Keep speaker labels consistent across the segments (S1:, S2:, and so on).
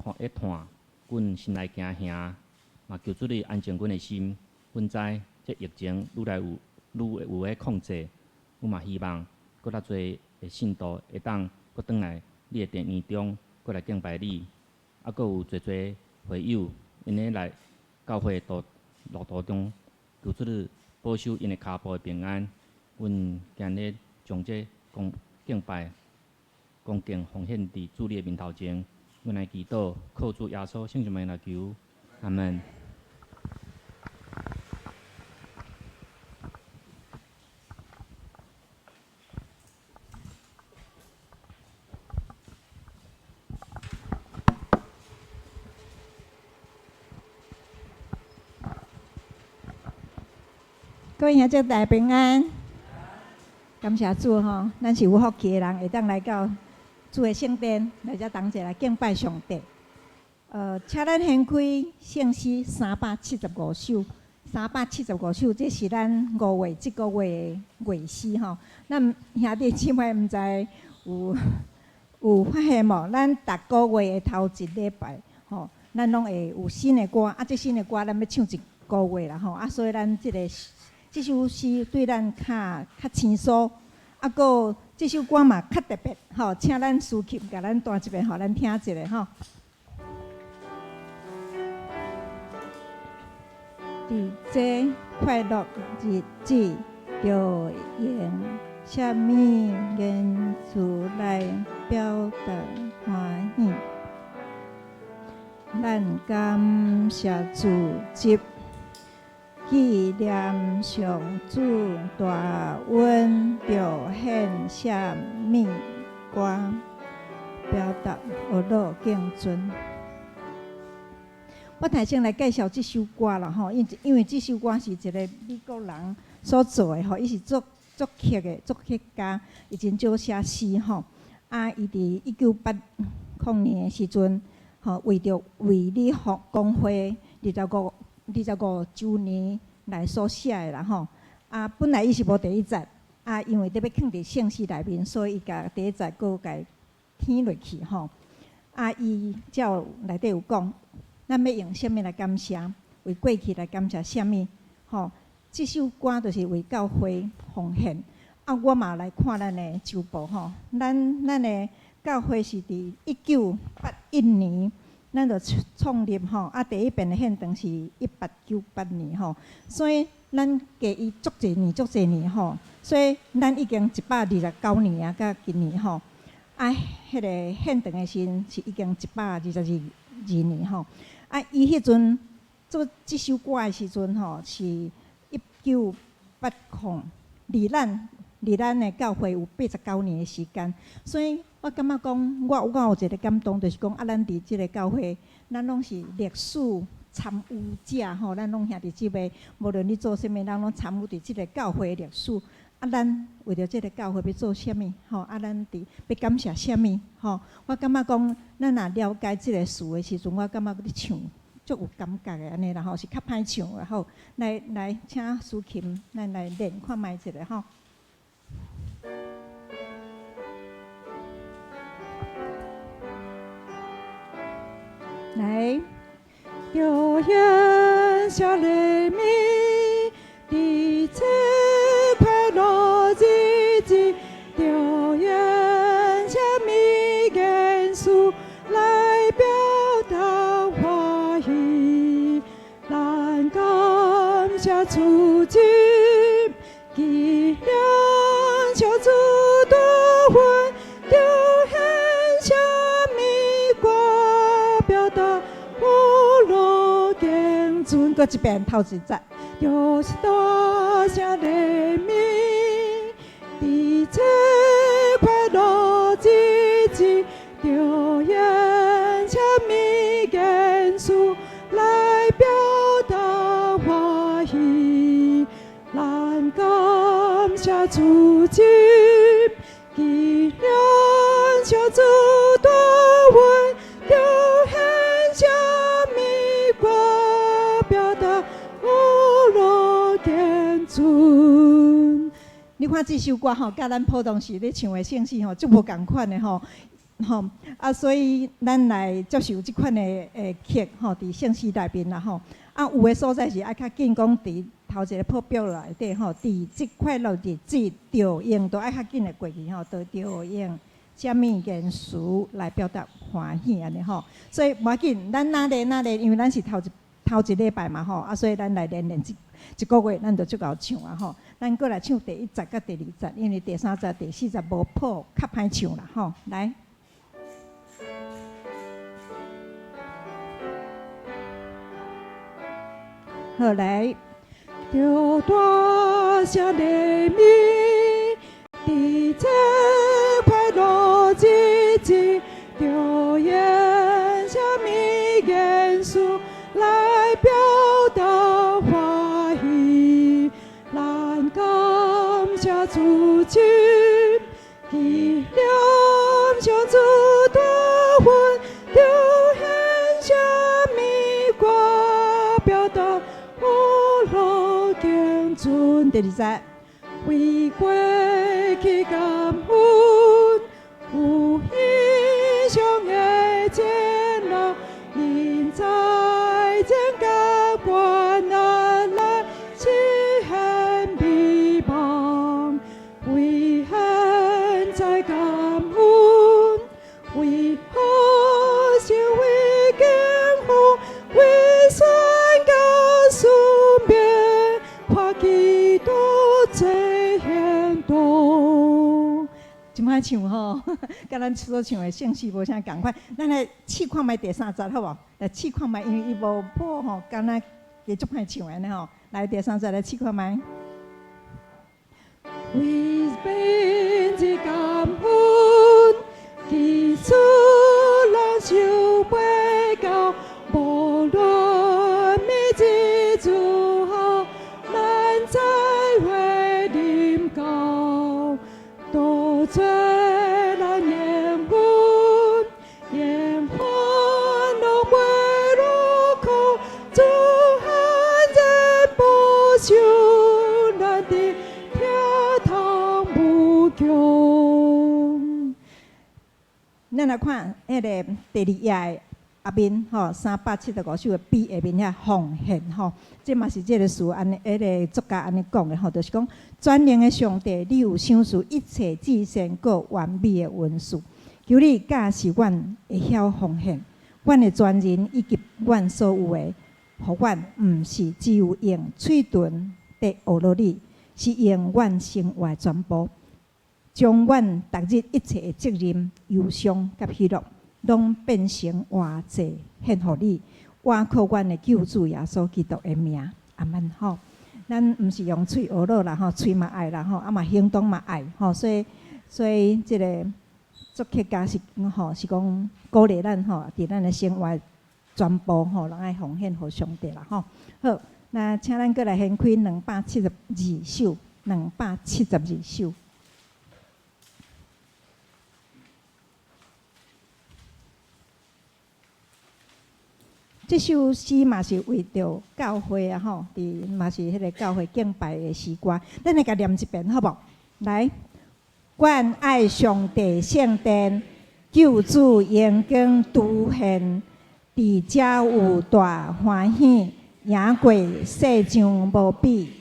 S1: 看咧嘆，阮心內驚嚇，嘛求主你安靜阮的心。阮知這疫情愈來愈愈有咧控制，阮嘛希望閣較濟的信徒會當閣轉來你的殿院中，閣來敬拜你。啊，閣有濟濟會友，𪜶咧來教會途路途中，求主你保守𪜶的跤步的平安。阮今日將這恭敬拜、恭敬奉獻佇主你的面頭前，阮來祈禱，靠主耶穌聖名來求，阿門。
S2: 各位兄弟大家平安，感謝主吼，咱是有福氣的人，會當來到主的聖殿來遮同齊來敬拜上帝。請咱掀開聖詩375首，三百七十五首，這是咱5月這個月的月詩吼。咱兄弟姊妹毋知有發現無？咱逐個月的頭一禮拜吼，咱攏會有新的歌，啊，這新的歌咱欲唱一個月啦吼，啊，所以咱這个。這首詩對咱較較輕鬆，啊，閣這首歌嘛較特別吼，請咱司琴共咱彈一遍，予咱聽一下吼。佇這快樂日子，著用啥物言辭來表達歡喜？咱感謝主藉紀念上主大恩，著獻啥物歌表達呵咾敬尊。我頭先來介紹這首歌啦吼，因為這首歌是一個美國人所做的吼，伊是作作曲的作曲家，伊真少寫詩吼。啊，伊佇1980年的時陣，吼為著衛理公會25週年來所寫的啦吼。啊，本來伊是無第一節，啊，因為欲囥佇聖詩內面，所以伊共第一節閣共添落去吼。啊，伊才有內底有講，咱欲用啥物來感謝？為過去來感謝啥物？吼，這首歌就是為教會奉獻。啊，我嘛來看咱的周報吼，咱的教會是佇1981年。咱就創立吼，啊，第一遍的獻堂是1898年吼，所以咱加伊足濟年，足濟年吼，所以咱已經129年啊，佮今年吼，啊，彼个獻堂的時陣是已經122年吼，啊，伊彼陣做這首歌的時陣吼，是1980，離咱的教會有89年的時間，所以我感覺講，我有一個感動，就是講啊，咱佇這个教會，咱攏是歷史參與者吼，咱攏兄弟姊妹，無論你做啥物，咱攏參與佇這个教會的歷史。啊，咱為著這个教會欲做啥物吼？啊，咱佇欲感謝啥物吼？我感覺講，咱若了解這个事的時陣，我感覺咧唱足有感覺的按呢啦吼，是較歹唱的吼。來來，請司琴，咱來練看覓一下吼。來，著獻啥禮物，佇這快樂日子，著用啥物言辭來表達歡喜？咱感謝主藉紀念上主大恩，著獻啥物歌表達呵咾敬尊？閣一遍頭一節，就是大聲禮物，佇這快樂日子，著用啥物言辭來表達歡喜？咱感謝主藉紀念上主大恩，著獻啥物歌表達呵咾敬尊？你看這首歌吼，佮咱普通時咧唱的聖詩吼，足無仝款的吼。吼，啊，所以咱來接受這款的曲吼，佇聖詩內面啦吼。啊，有的所在是愛較緊講，佇頭一個譜表內底吼，佇這快樂日子著用，都愛較緊的過去吼，都著用啥物言辭來表達歡喜按呢吼。所以無要緊，咱哪練哪練，因為咱是頭一禮拜嘛吼，啊，所以咱來練練一個月，咱就足夠唱啊吼。咱閣來唱第一節佮第二節，因為第三節、第四節無譜，較歹唱啦吼。來。好來，著大聲讚美，佇這快樂日子，著用啥物言辭來表達歡喜？咱感謝主親，紀念上主大恩，著獻啥物歌表達歡樂敬尊。第二節，為過去感恩，有獻上的煎熬，因在增加患難來實現美夢。為現在感恩，為好心為健康，為宣告順便，看基督這行動。真歹唱吼，佮咱所唱的聖詩無啥仝款。咱來試看覓第三節好無？來試看覓，因為伊無譜吼，敢若會足歹唱的呢吼。來第三節來試看覓。為免之感恩，基礎人受袂到，無論日子如何，咱再會臨到，多做咱緣分，緣分攏袂落空，主罕然保守咱的天堂無窮。咱來看彼个第二頁的下面吼，375首的 B 下面遐奉獻吼，這嘛是這个詞按呢，彼个作家按呢講的吼，就是講全能的上帝，你有賞賜一切至善閣完美的恩賜，求你教示阮會曉奉獻，阮的全人以及阮所有的，予阮毋是只有用喙唇佇學落你，是用阮生活的全部，將阮逐日一切的責任、憂傷佮喜樂，攏變成活祭獻予你，倚靠阮的救主耶穌基督的名，阿們吼。咱毋是用喙學落啦吼，喙嘛愛啦吼，啊嘛行動嘛愛吼，所以這个作曲家是吼是講鼓勵咱吼，佇咱的生活全部吼，攏愛奉獻予上帝啦吼。好，那請咱閣來掀開272首，272首。這首詩嘛是為著教會啊吼，佇嘛是彼个教會敬拜的詩歌，咱來共念一遍好無？來，阮愛上帝聖殿，救主榮光出現，佇遮有大歡喜，贏過世上無比。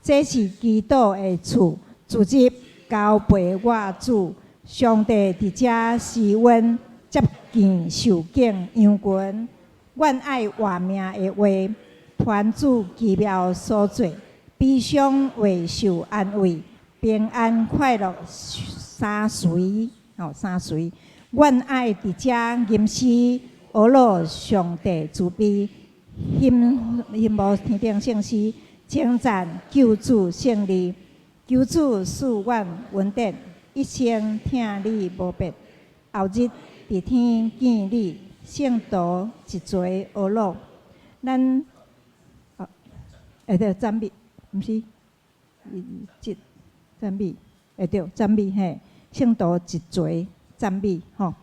S2: 這是基督的厝，主日交陪我主，上帝佇遮施恩，接見受敬羊群。阮愛活命的話，傳主奇妙所做，悲傷話受安慰，平安快樂相隨，吼相隨。阮愛佇遮吟詩，學樂上帝慈悲，欣欣慕天頂聖詩，稱讚救主勝利，求主賜阮恩典，一生疼你無變。後日佇天見你。聖徒一齊學樂，咱哦，會對讚美，毋是，這讚美，會對讚美嘿，聖徒一齊讚美吼。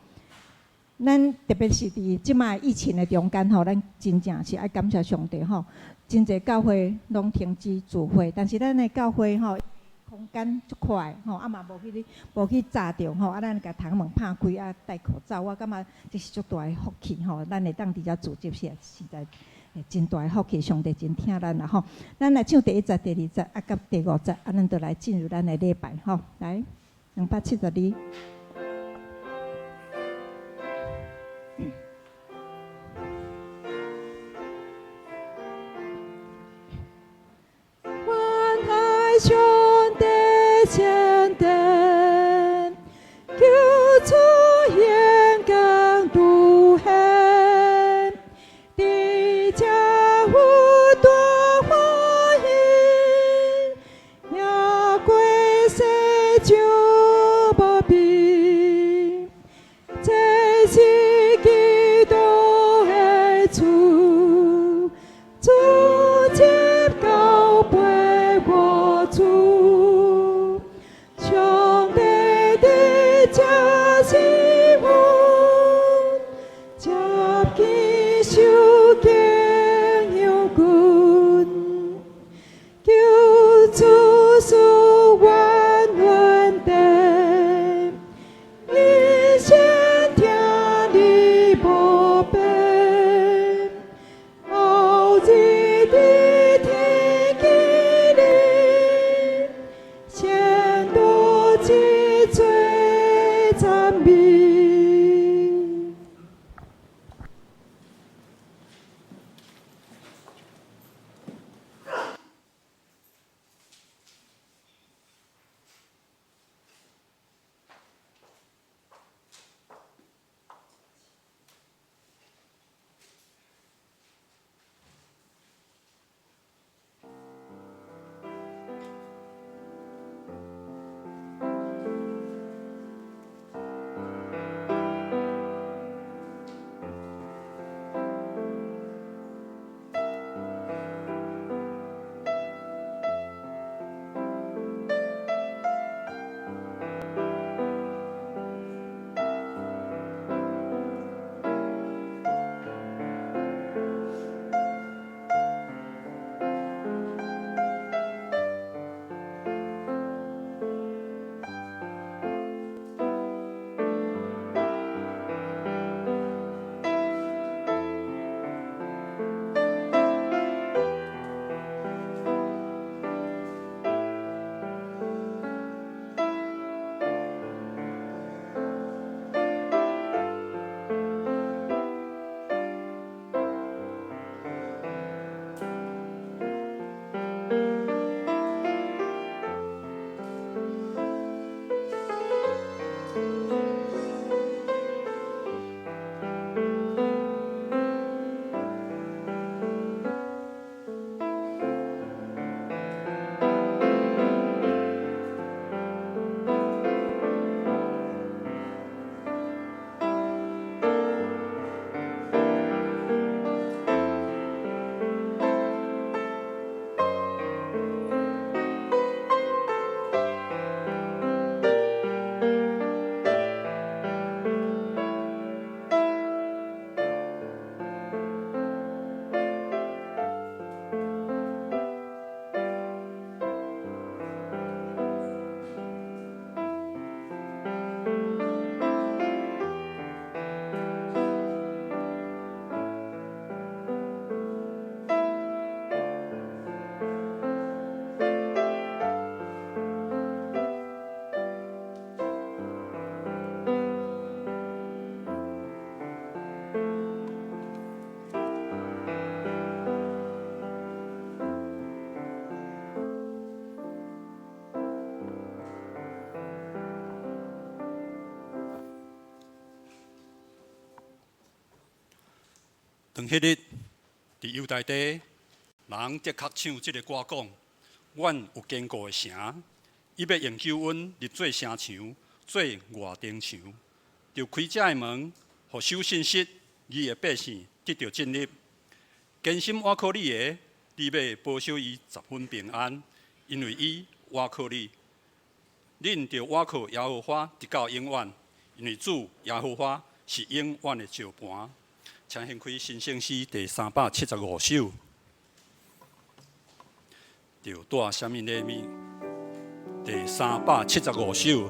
S2: 咱特別是佇這擺疫情的中間吼，咱真正是愛感謝上帝吼。真濟教會攏停止聚會，但是咱的教會吼，空間足寬吼，啊嘛無去閘著吼，啊咱共窗門拍開啊，戴口罩，我感覺這是足大的福氣吼，咱會當佇遮聚集是實在真大的福氣，上帝真疼咱啦吼。咱來唱第一節、第二節啊，佮第五節，啊，咱就來進入咱的禮拜吼。來，272。願愛上帝前殿，求主眼光拄現，佇遮有大歡喜，贏過世上無比，這是基督的厝，主接交陪我主，上帝佇這是阮，接見受敬仰君，求主賜阮恩典，一生疼你無變，後日佇天見你，先度這做讚美。
S3: 當彼日，佇猶大地，人的確唱這个歌講：阮有堅固的城，伊欲永久阮入做城牆，做外城牆。著開遮的門，予守信實義的百姓得著進入。堅心倚靠你的，你欲保守伊十分平安，因為伊倚靠你。恁著倚靠耶和華，直到永遠，因為主耶和華是永遠的石磐。請掀開新聖詩第375首，著帶啥物禮物？第375首，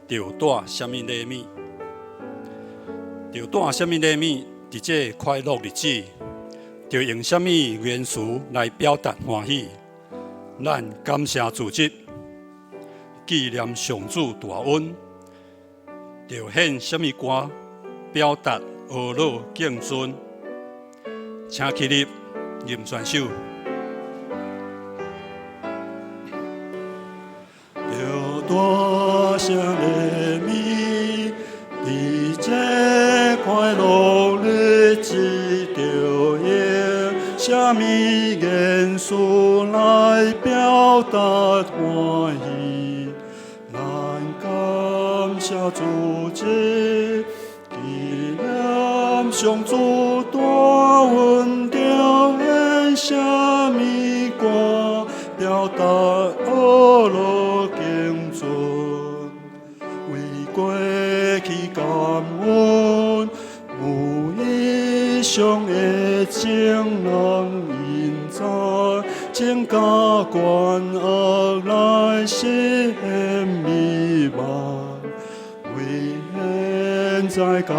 S3: 著帶啥物禮物？著帶啥物禮物？佇這快樂日子，著用啥物言辭來表達歡喜？咱感謝主日，紀念上主大恩，著獻啥物歌表達呵咾敬尊？請起立，吟全首。著大聲禮物，佇這快樂日子，著用啥物言辭來表達歡喜？咱感謝主日，紀念上主大恩，著獻啥物歌表達呵咾敬尊？為過去感恩，有異常的情人因在增加關愛來實現美夢。為現在感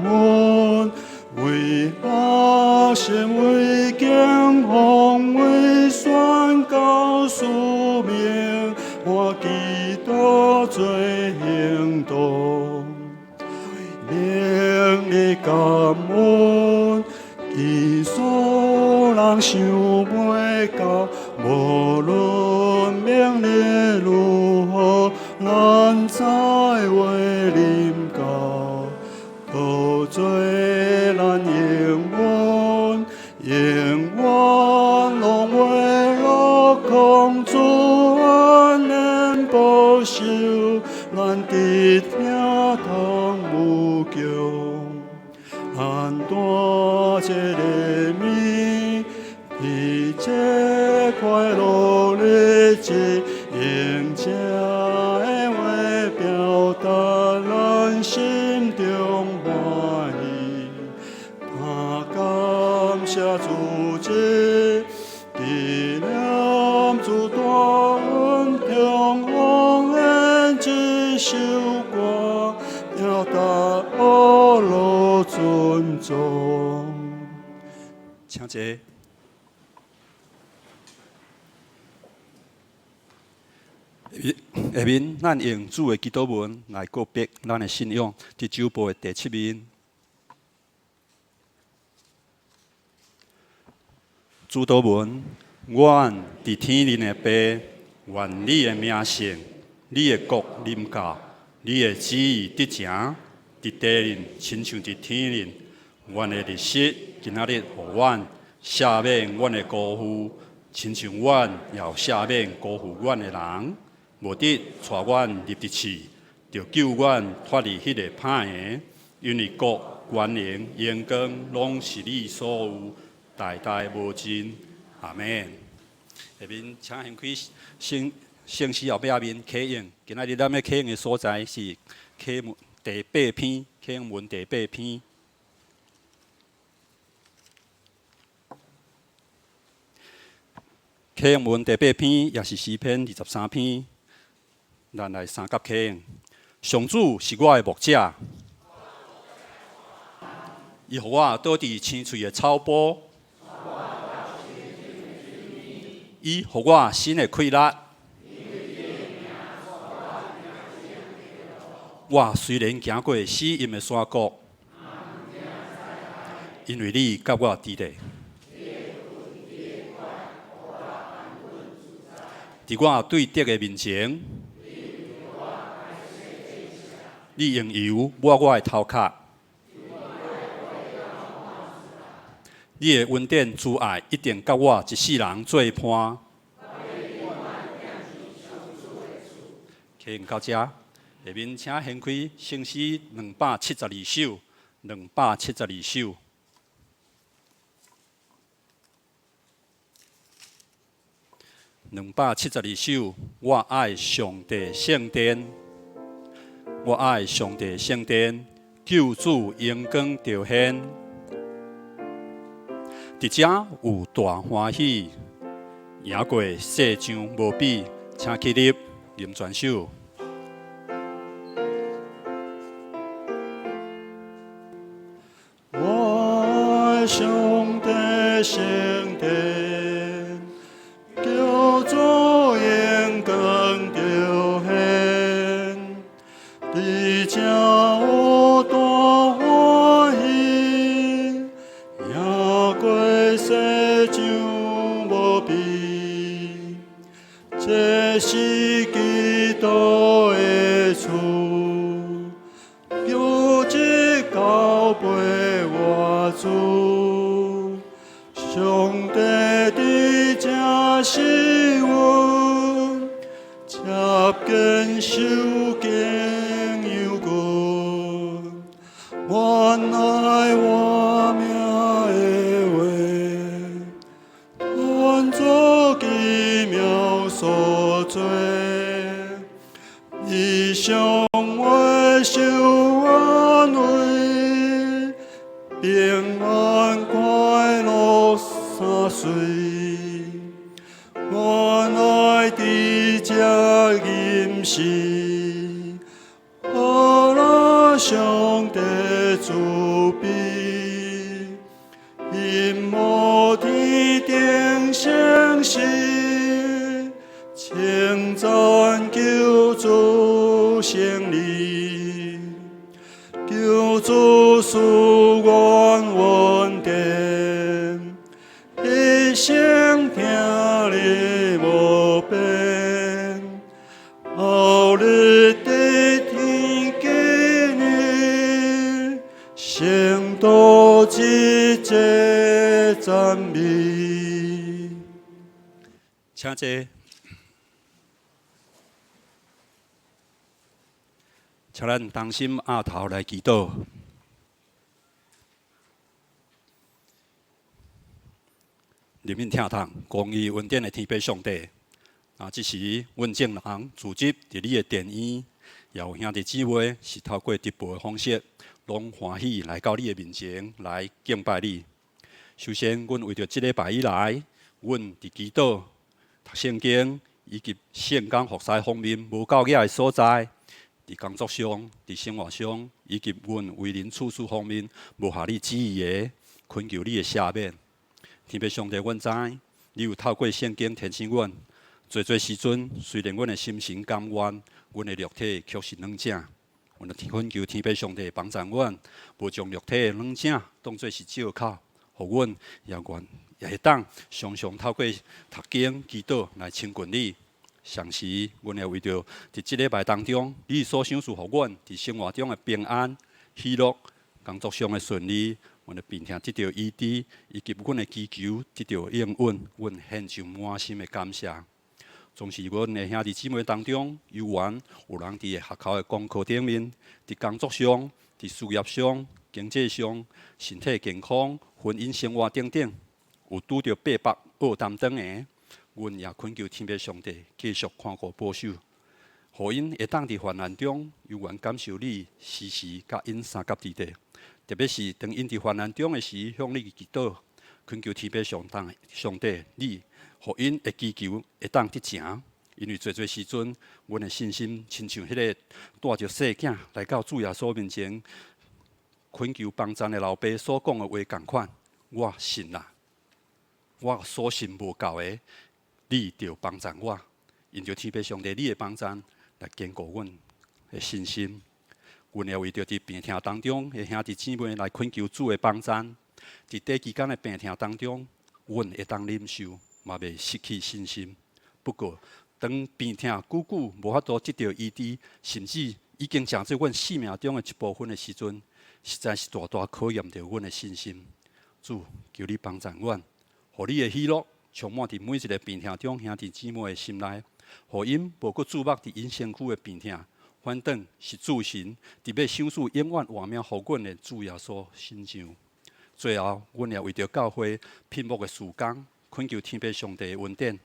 S3: 恩，為學生，為健康，為宣教使命，我基督做行動。為明日感恩，其數人想袂到，無論明日如何，咱再會臨到，多做咱永遠，永遠攏袂落空，主恩典保守，咱佇疼痛無窮。咱帶這禮物，佇這快樂日子，用這个話表達咱心中歡喜。若感謝主日，紀念主大恩，向奉獻這首歌，表達呵咾尊重。請坐。下面，咱用主的祈禱文來告別咱的信仰，佇周報的第七面。主禱文：阮佇天頂的父，願你的名聖，你的國臨到，你的旨意得成，佇地頂親像佇天頂。阮的日食今仔日予阮，赦免阮的辜負，親像阮也有赦免辜負阮的人。無得帶阮入佇試，著救阮脫離彼個歹的，因為國、權能、榮光，攏是你所有，代代無盡。阿們。下面請掀開聖聖詩後壁面啟應，今仔日咱欲啟應的所在是啟文第八篇，啟應文第八篇。啟應文第八篇，也是詩篇23篇，咱來三甲啟應。上主是我的牧者，伊予我倒佇青翠的草坡，伊予我新的氣力。我雖然行過死蔭的山谷，因為你佮我佇咧。佇我對敵的面前，你用油抹我的頭殼，你的恩典慈愛一定佮我一世人做伴。啟應到這，下面請掀開聖詩272首，272首。272首，我愛上帝聖殿，我愛上帝聖殿，救主榮光著現，佇遮有大歡喜，贏過世上無比，請起立。林傳秀。我上帝聖殿，叫做榮光著現，佇這有大歡喜，贏過世上無比，這是基督的厝，求這交陪我主，上帝佇這使阮接見受敬仰阮，原來我命的話，團做奇妙所做，以上話受安慰，平安快樂三歲，原來佇這吟詩，阿拉上帝慈悲，欣慕天頂聖詩，稱讚救主勝利，救主賜阮恩典，一生聽你無變，後日佇天見你，聖徒一齊讚美。請坐。請咱同心阿頭來祈禱。憐憫疼痛、公義恩典的天父上帝，啊！這時，阮眾人聚集佇你的殿院，也有兄弟姊妹是透過直播的方式，攏歡喜來到你的面前來敬拜你。首先，阮為著這禮拜以來，阮佇祈禱、讀聖經以及聖工服侍方面無夠額的所在，佇工作上、佇生活上，以及阮為人處事方面無合你旨意的，懇求你的赦免。天父上帝，阮知你有透過聖經提醒阮，濟濟時陣，雖然阮的心神甘願，阮的肉體卻是軟正。阮就懇求天父上帝幫助阮，無將肉體的軟正當做是藉口，予阮也願也會當常常透過讀經、祈禱來親近你。同時，阮也為著佇這禮拜當中，你所賞賜予阮佇生活中的平安、喜樂、工作上的順利，阮的病痛得著醫治，以及阮的祈求得著應允，阮獻上滿心的感謝。總是阮的兄弟姊妹當中，猶原有人佇學校的功課頂面，佇工作上、佇事業上、經濟上、身體健康、婚姻生活等等，有拄著八百惡擔當的，阮也懇求天父上帝繼續看顧保守，予𪜶會當佇患難中，猶原感受你時時佮𪜶相佮佇咧。特別是當𪜶佇患難中的時，向你祈禱，懇求天父上帝，上帝你，予𪜶的祈求會當得成。因為濟濟時陣，阮的信心親像彼个帶著細囝來到主耶穌面前，懇求幫贊的老爸所講的話仝款。我信啦，我所信無夠的，你著幫贊我，因著天父上帝你的幫贊來堅固阮的信心。阮也為著佇病痛當中的兄弟姊妹來懇求主的幫贊，佇短期間的病痛當中，阮會當忍受，嘛袂失去信心。不過，當病痛久久無法度得著醫治，甚至已經成做阮生命中的一部分的時陣，實在是大大考驗著阮的信心。主，求你幫贊阮，予你的喜樂充滿佇每一个病痛中兄弟姊妹的心內，予𪜶無閣注目佇𪜶身軀的病痛，反轉是注神佇欲賞賜永遠活命予阮的主耶穌身上。最後，阮也為著教會聘牧的事工，懇求天父上帝的恩典，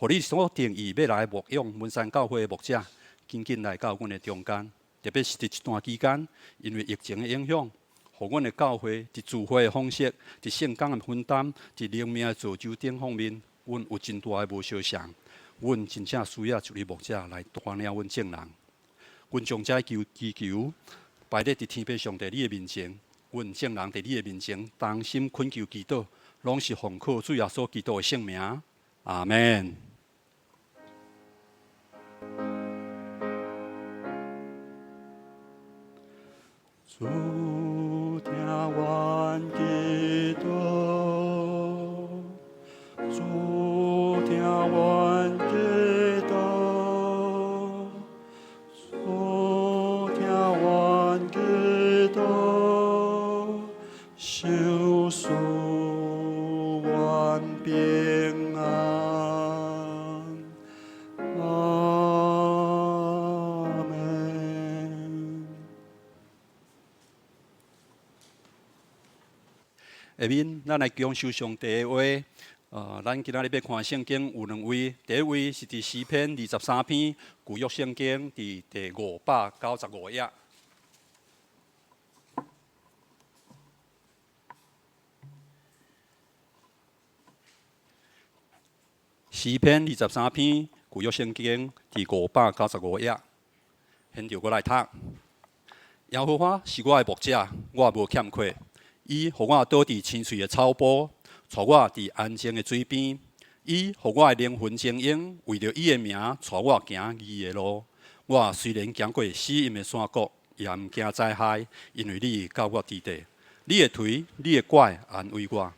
S3: 予你所定意欲來牧養文山教會的牧者，緊緊來到阮的中間。特別是佇這段期間，因為疫情的影響，予阮的教會佇聚會的方式、佇聖工的分擔、佇靈命的造就等方面，阮有真大的無相像。阮真正需要一位牧者來帶領阮眾人。阮將這求祈求擺咧佇天父上帝你的面前，阮眾人佇你的面前同心懇求祈禱，攏是奉靠主耶穌基督的聖名。阿門。主聽阮祈禱，主聽阮祈禱，主聽阮祈禱，賞賜阮平安。阿們。下面咱來享受上帝的話。咱今仔日欲看聖經有兩位，第一位是佇詩篇23篇，舊約聖經佇第595頁。詩篇23篇，舊約聖經佇595頁。現在我來讀。耶和華是我的牧者，我無欠缺。伊予我倒佇青翠的草埔，帶我佇安靜的水邊。伊予我的靈魂晶瑩，為著伊的名，帶我行義的路。我雖然行過死蔭的山谷，也毋驚災害，因為你佮我佇咧。你的槌，你的拐安慰我。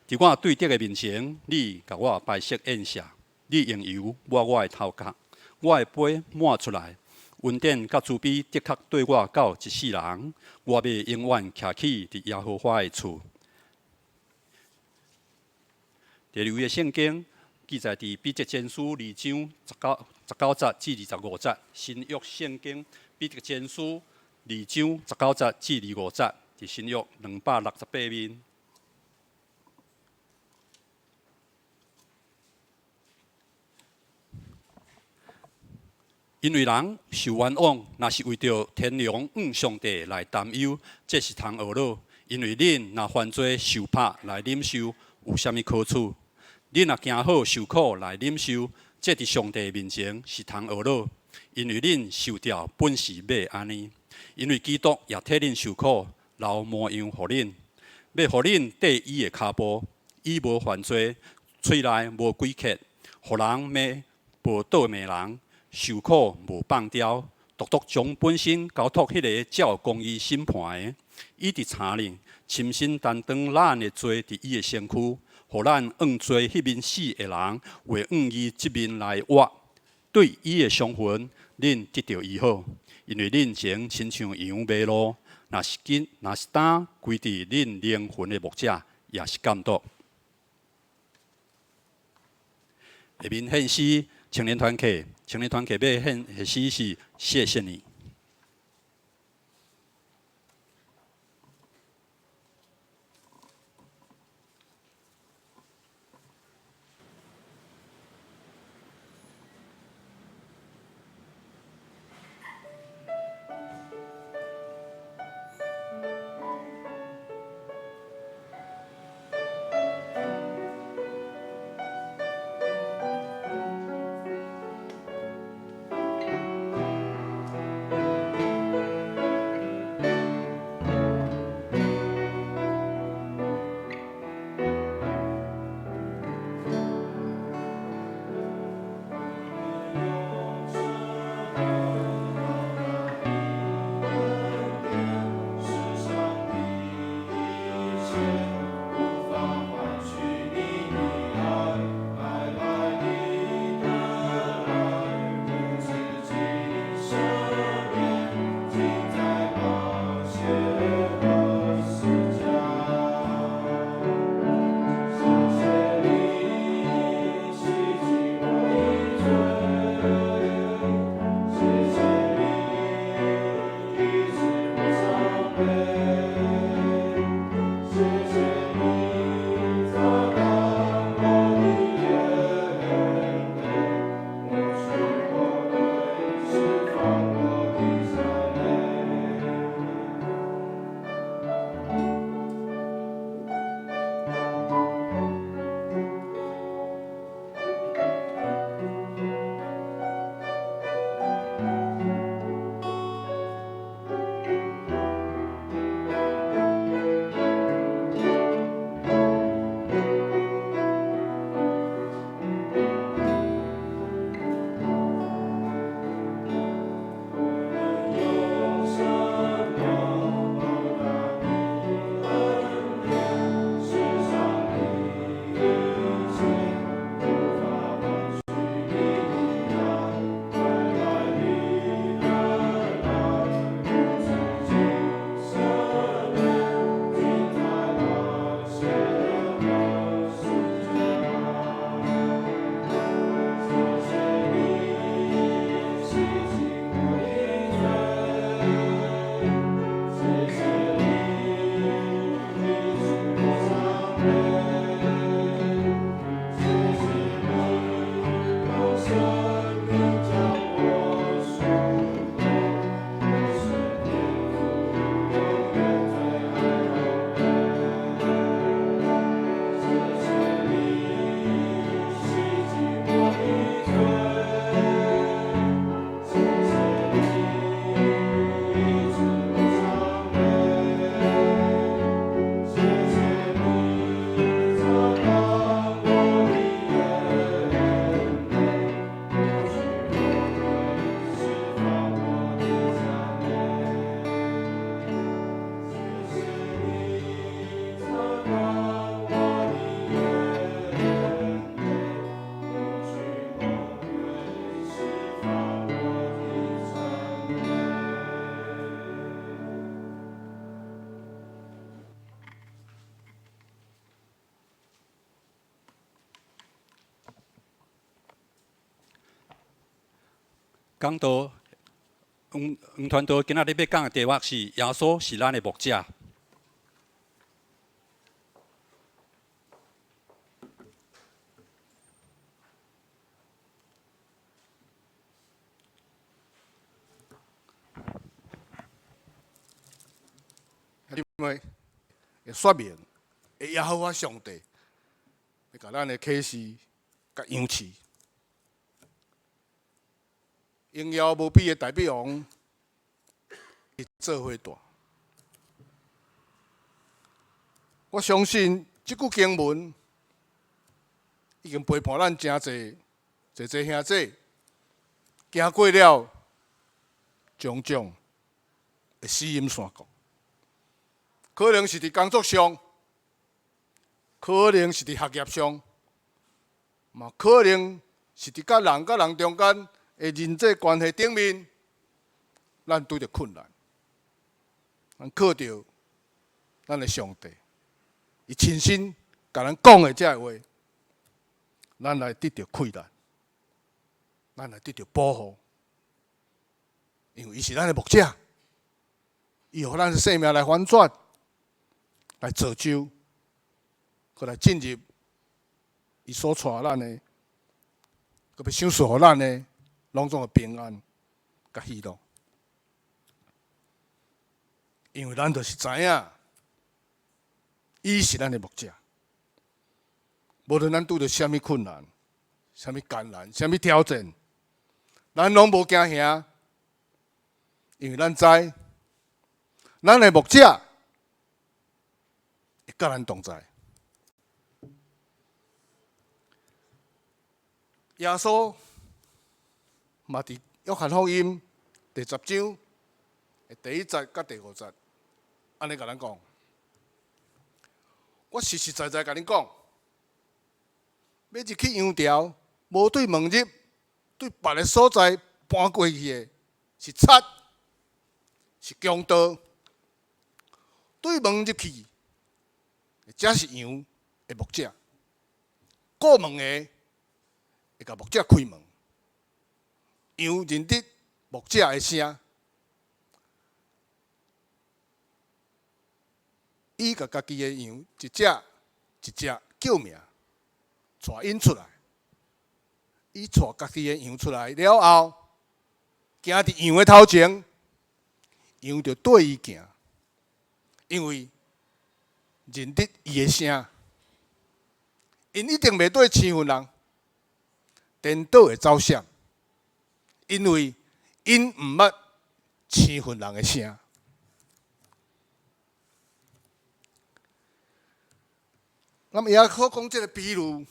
S3: 佇我對敵的面前，你共我擺設宴席。你用油抹我的頭殼，我的杯滿出來。恩典佮慈悲的確綴我到一世人，我欲永遠徛起佇耶和華的厝。第二位的聖經記載佇彼得前書2章19節至25節，新約聖經彼得前書2章19節至25節，佇新約268面。因為人受冤枉，若是為著天良向上帝來擔憂，這是通懊惱。因為恁若犯罪受拍來忍受，有啥物可取？恁若行好受苦來忍受，這佇上帝面前是通懊惱。因為恁受調本是欲按呢。因為基督也替恁受苦，留模樣予恁，欲予恁綴伊的跤步。伊無犯罪，喙內無詭譎，予人罵無倒罵人。受苦無放刁，獨獨將本身交託彼个照公義審判的。伊佇田裡親身擔當咱的罪佇伊的身軀，予咱按罪彼面死的人，會按義這面來活。對伊的傷痕，恁得著醫好，因為恁前親像羊迷路，若是今若是當歸佇恁靈魂的牧者，也是監督。下面獻詩青年團契，青年團契欲獻的詩是謝謝你。讲道，黄黄传道今仔日欲讲的题目是耶稣是咱的牧者。
S4: 因为会说明耶和华上帝，欲共咱的启示佮样式。荣耀无比的大卫王，做伙住。我相信这句经文已经陪伴咱诚济济济兄弟，行过了种种的死荫山谷，可能是伫工作上，可能是伫学业上，嘛可能是伫佮人佮人中间的人际关系顶面，咱拄著困难，咱靠著咱的上帝，伊亲身共咱讲的这个话，咱来得著气力，咱来得著保护，因为伊是咱的牧者，伊予咱的生命来翻转，来造就，阁来进入伊所带咱的，阁欲赏赐予咱的。拢总的平安佮喜乐，因为咱就是知影，伊是咱的牧者。无论咱拄著啥物困难、啥物艰难、啥物挑战，咱拢无惊吓，因为咱知，咱的牧者会佮咱同在。耶稣嘛，伫约翰福音第十章的第一节佮第五节，按呢共咱讲：我实实在在共恁讲，欲入去羊牢，无对门入，对别个所在搬过去的，是贼，是强盗；对门入去，才是羊的牧者。顾门的会共牧者开门。羊认得牧者的声，伊共家己的羊一只一只叫名，𤆬𪜶出来。伊𤆬家己的羊出来了后，行伫羊的头前，羊就缀伊行，因为认得伊的声。𪜶一定袂缀生分人，颠倒会走闪。因为𪜶毋捌生分人的声。那么耶稣讲这个比喻，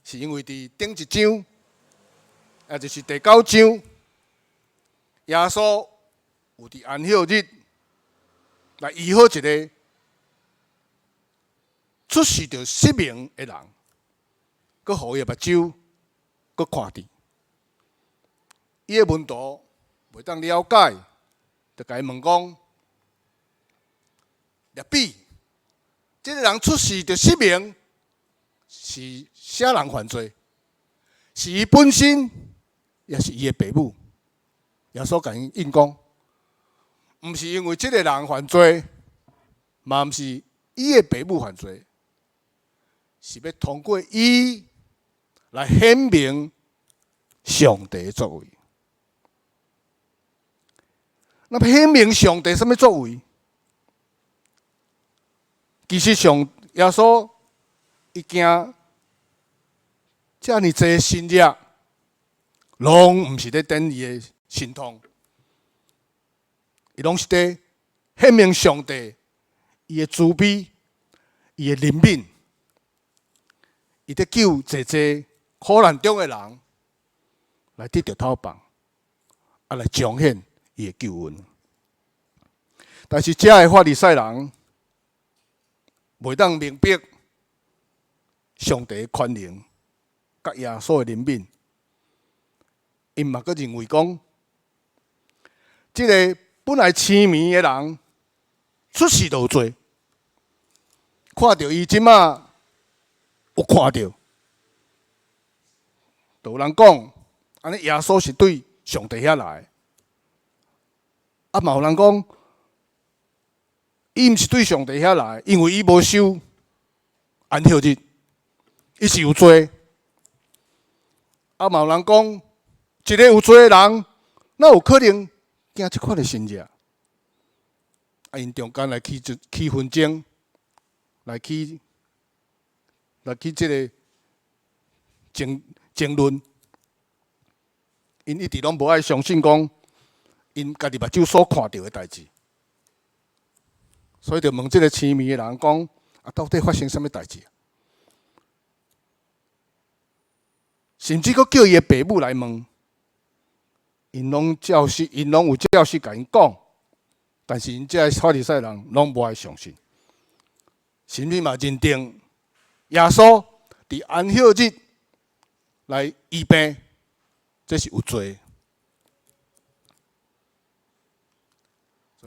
S4: 是因为伫顶一章，也就是第九章，耶稣有伫安息日来医好一个出世就失明的人，阁予伊的目睭阁看著。伊的门徒袂当了解，就共伊问讲：拉比，这个人出世就失明，是啥人犯罪？是伊本身，抑是伊的爸母？耶稣共𪜶应讲：毋是因为这个人犯罪，嘛毋是伊的爸母犯罪，是欲通過伊來顯明上帝的作為。那欲顯明上帝啥物作為？其實上耶穌伊行遮爾濟神蹟，攏毋是咧展伊的神通，伊攏是佇顯明上帝伊的慈悲、伊的憐憫，伊佇救濟濟苦難中的人來得著透放，啊來彰顯伊的救恩。但是遮的法利賽人袂當明白上帝的權能佮耶穌的憐憫，𪜶嘛閣認為講，這个本來癡盲的人出世就有罪，看著伊這馬有看著，就有人講，按呢耶穌是對上帝遐來，啊嘛有人講，伊毋是對上帝遐來，因為伊無守安息日，伊是有罪。啊嘛有人講，一个有罪的人，哪有可能行這款的神蹟？啊，𪜶中間來起起紛爭，來起這個爭爭論。𪜶一直攏無愛相信講，𪜶家己目睭所看著的代誌。所以就問這个癡盲的人講：啊，到底發生啥物代誌？甚至閣叫伊的爸母來問，𪜶攏照實，𪜶攏有照實共𪜶講，但是𪜶這个法利賽人攏無愛相信，甚至嘛認定耶穌佇安息日來醫病，這是有罪。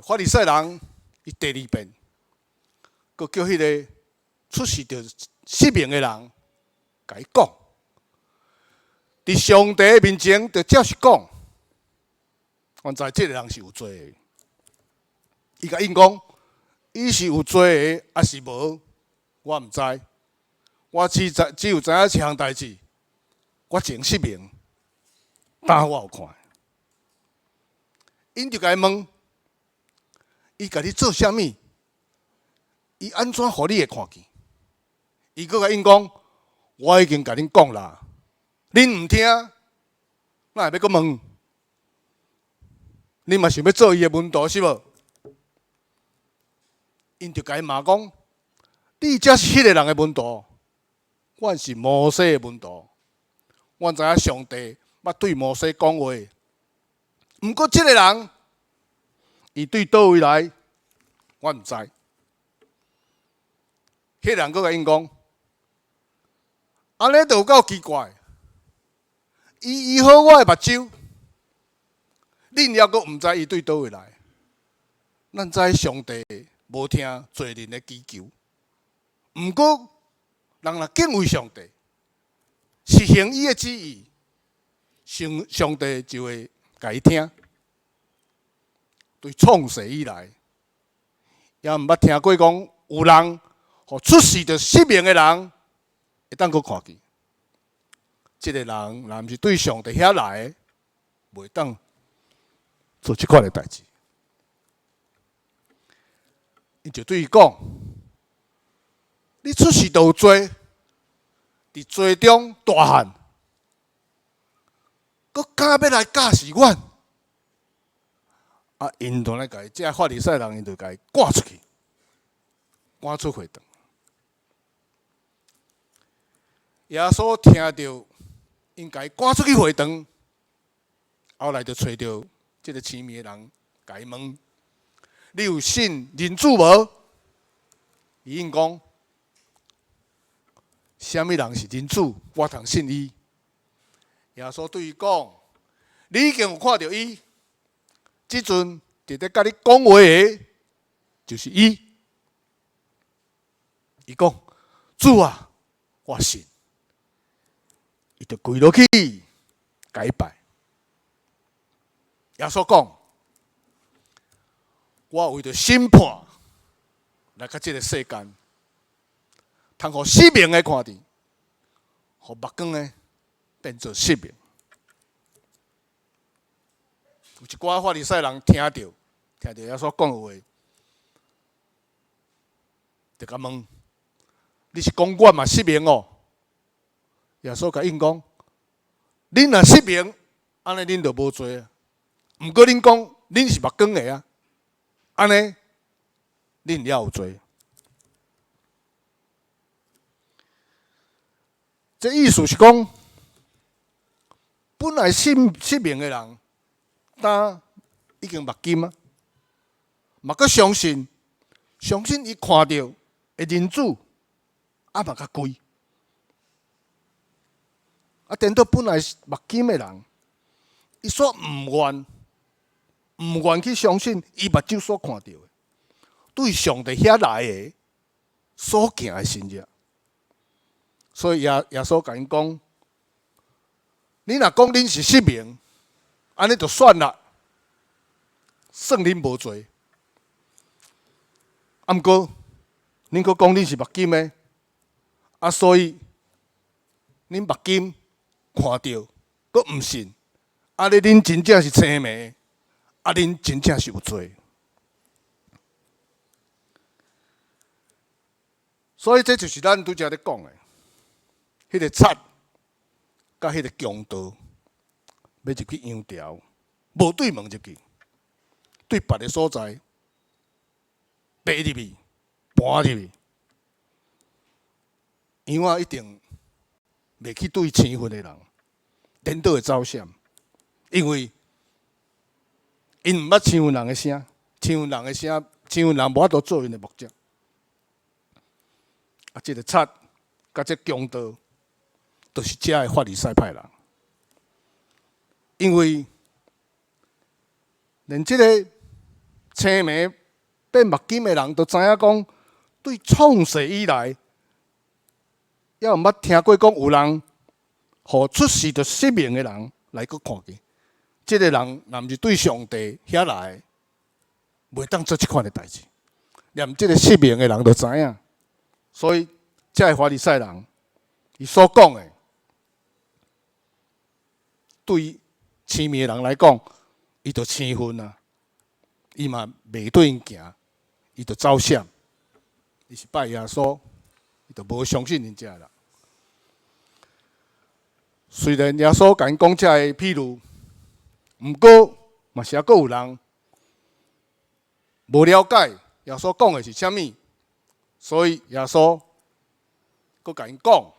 S4: 法利賽人伊第二遍，閣叫彼个出世就失明的人，共伊講，佇上帝面前就照實講，阮知這个人是有罪的。伊共𪜶講，伊是有罪的，抑是無？我毋知。我只知只有知影一項代誌，我前失明，今我有看。𪜶就共伊問，伊共你做啥物？伊按怎予你會看見？伊閣共𪜶講，我已經共恁講啦，恁毋聽，哪會欲閣問？恁嘛想欲做伊的門徒是無？𪜶就共伊罵講，你才是彼个人的門徒，阮是摩西的門徒。阮知影上帝捌對摩西講話，毋過這个人，伊對佗位來，我毋知。彼个人閣共𪜶講，按呢就有夠奇怪。伊醫好我的目睭，恁猶閣毋知伊對佗位來。咱知上帝無聽罪人的祈求，毋過人若敬畏上帝，實行伊的旨意，上上帝就會共伊聽。對創世以來，也毋捌聽過講有人予出世就失明的人會當閣看見。這個人若毋是對上帝遐來的，袂當做這款的代誌。𪜶就對伊講：你出世就有罪，佇罪中大漢，閣敢欲來教示阮？啊！𪜶就來共伊，這法利賽人，𪜶就共伊趕出去，趕出會堂。耶穌聽著𪜶共伊趕出去會堂，後來就揣著這个癡盲的人，共伊問：你有信人子無？伊應講：啥物人是人子？我通信伊。耶穌對伊講：你已經有看著伊，這陣佇咧佮你講話的，就是伊。伊講：主啊，我信。伊就跪落去，共伊拜。耶穌講：我為著審判來到這个世間，通予失明的看見，予目光的變做失明。有一寡法利賽人聽著耶穌講的話，就共問：你是講我嘛失明哦？耶穌共𪜶講：恁若失明，按呢恁就無罪啊。毋過恁講恁是目光的啊，按呢恁也有罪。這意思是講，本來失明的人，當已經目金啊，嘛閣相信，相信伊看著的人子，啊嘛較貴。啊，顛倒本來是目金的人，伊煞毋願去相信伊目睭所看著的，對上帝遐來的所行的神跡。所以耶穌共𪜶講：你若講恁是失明，按呢就算啦，算恁無罪。啊，毋過恁閣講恁是目金的，啊，所以恁目金看著，閣毋信，按呢恁真正是青盲，啊，恁真正是有罪。所以這就是咱拄才咧講的，彼個賊佮彼個強盜欲入去羊牢，無對門入去，對別个所在爬入去、搬入去，羊仔一定袂去對生份的人顛倒會走閃，因為𪜶毋捌生份人的聲，生份人的聲，生份人無法度做𪜶的牧者。啊，這個賊佮這強盜，就是遮的法利賽派人，因為連這個青盲變目金的人都知影講，對創世以來，猶毋捌聽過講有人，予出世就失明的人來閣看見，這個人若毋是對上帝遐來，袂當做這款的代誌。連這個失明的人都知影，所以這个法利賽人，伊所講的，對青盲的人來講，伊就生份啊，伊嘛袂對𪜶行，伊就走閃，伊是拜耶穌，伊就無相信𪜶遮啦。雖然耶穌共𪜶講這个譬喻，毋過嘛是猶閣有人無了解耶穌講的是啥物，所以耶穌閣共𪜶講：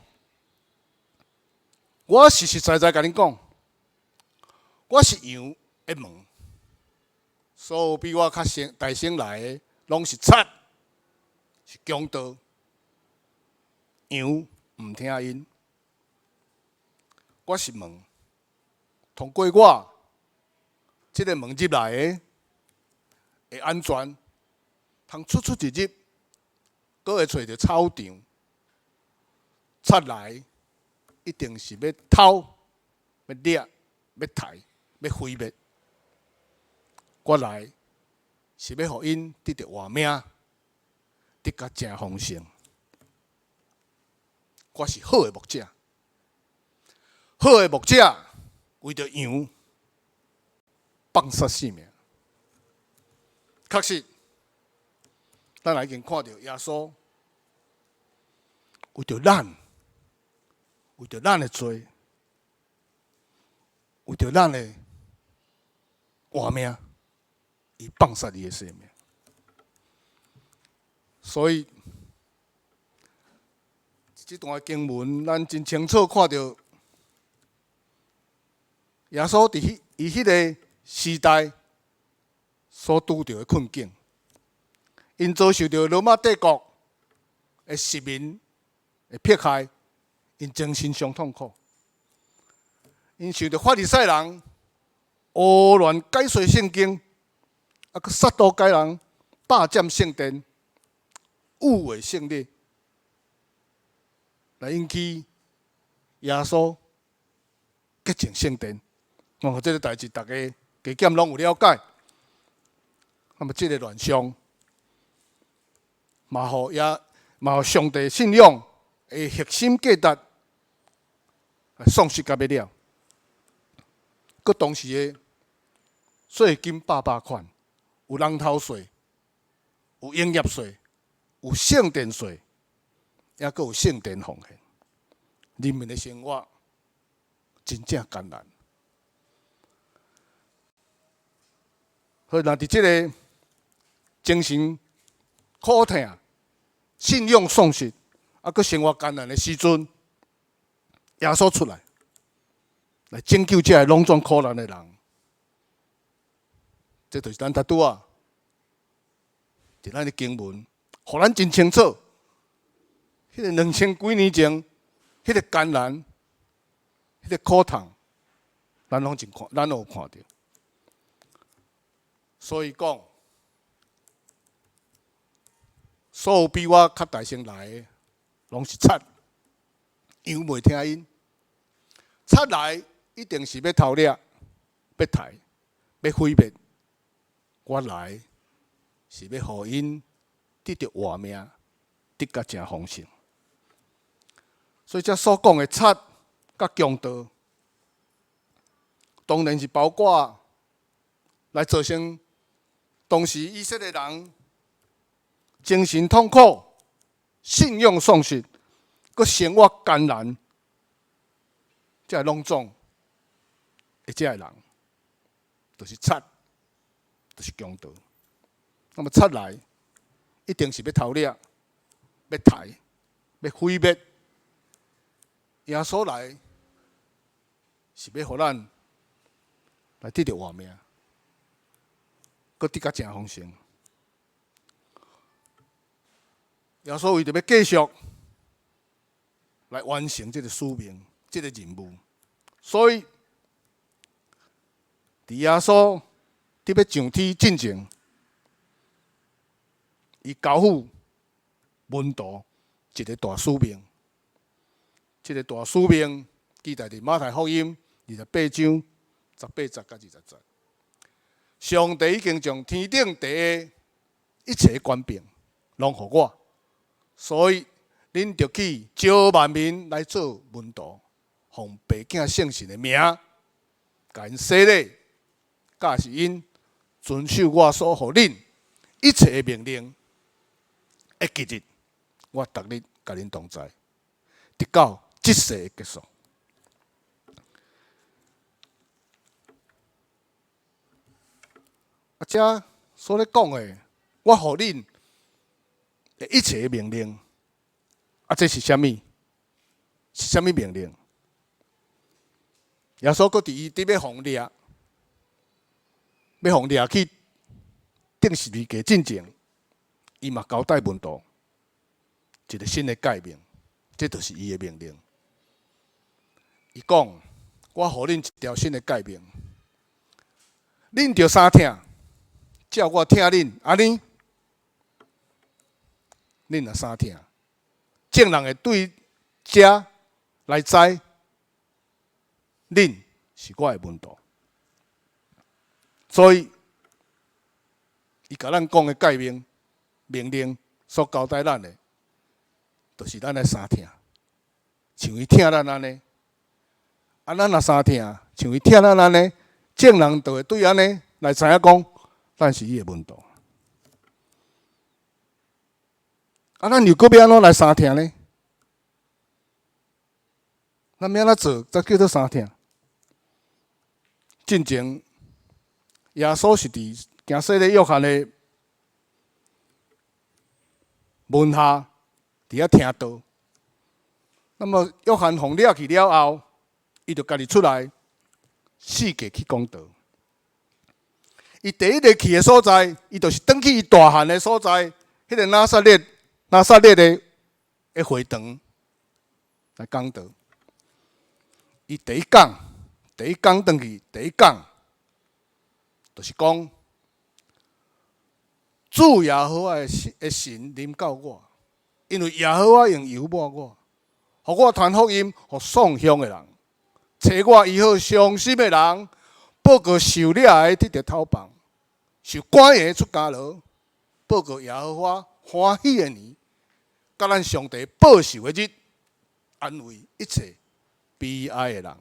S4: 我實實在在共恁講，我是羊的門，所有比我較先大先來的，攏是賊，是強盜，羊毋聽𪜶。我是門，通過我這个門入來的會安全，通出出入入，閣會揣著草場。賊來一定是欲偷、欲掠、欲刣、欲毀滅。我來是欲予𪜶得著活命，得甲誠豐盛。我是好的牧者，好的牧者為著羊放捨性命。確實，咱已經看著耶穌為著咱，為著咱的罪，為著咱的活命，伊放捨伊的性命。所以，這段經文，咱真清楚看著耶穌佇彼伊彼个時代所拄著的困境，𪜶遭受著羅馬帝國的殖民的迫害，𪜶精神上痛苦。𪜶受著法利賽人胡亂解說聖經，啊，閣撒都該人霸佔聖殿、污穢聖禮，來引起耶穌潔淨聖殿。哦，這个代誌逐家加減攏有了解。那麼這个亂象，嘛予耶嘛予上帝信仰的核心價值喪失甲欲了。閣當時的稅金百百款，有人頭稅，有營業稅，有聖殿稅，抑閣有聖殿奉獻。人民的生活真正艱難。所以，若佇這个精神苦痛、信仰喪失，啊，閣生活艱難的時陣，耶穌出來來拯救這个攏總苦難的人，這就是咱拄拄仔，佇咱的經文，予咱真清楚。彼个兩千幾年前，彼个艱難、彼个苦痛，咱攏真看，咱攏有看著。所以講，所有比我較大聲來的，攏是賊，羊袂聽𪜶。賊來一定是欲偷掠、欲刣、欲毀滅。我來是欲予𪜶得著活命，得甲誠豐盛。所以這所講的賊佮強盜，當然是包括來造成當時以色列人精神痛苦、信仰喪失、閣生活艱難，這攏總的這个人，就是賊，就是強盜。那麼賊來，一定是欲偷掠、欲刣、欲毀滅。耶穌來是欲予咱來得著活命，閣得甲誠豐盛。耶穌為著欲繼續來完成這个使命、這个任務，所以佇耶穌佇欲上天進前，伊交付門徒一个大使命。這个大使命記載佇馬太福音28章18節佮20節。上帝已經將天頂地的一切權柄攏予我，所以恁著去召萬民來做門徒，奉父子聖神的名，共𪜶洗禮，教示𪜶遵守我所予恁一切的命令。會記得我逐日佮恁同在，直到這世的結束。啊，這所咧講的，我予恁的一切的命令，啊，這是啥物？是啥物命令？耶穌閣佇伊佇欲予掠，欲予掠去釘十字架進前，伊嘛交代門徒一个新的誡命，這就是伊的命令。伊講：我予恁一條新的誡命，恁著相疼，照我疼恁，按呢，恁若相疼，眾人會對這來知，恁是我的門徒。所以，伊共咱講的誡命、命令所交代咱的，就是咱愛相疼，像伊疼咱按呢。啊，咱若相疼，像伊疼咱按呢，眾人就會對按呢來知影講，咱是伊的門徒。啊，咱又閣欲按怎來相疼呢？咱欲按怎做才叫做相疼？進前耶穌是佇行洗禮約翰的門下，佇遐聽道。那麼約翰予掠去了後，伊就家己出來四界去講道。伊第一个去的所在，伊就是轉去伊大漢的所在，彼个拿撒勒、拿撒勒的會堂來講道。伊第一講，第一講轉去，第一講就是講主耶和華的神臨到我，因為耶和華用油抹我，予我傳福音，予喪鄉的人，揣我醫好傷心的人，報告受掠的得著透放，受關的出監牢，報告耶和華歡喜的年，佮咱上帝報仇的日，安慰一切悲哀的人。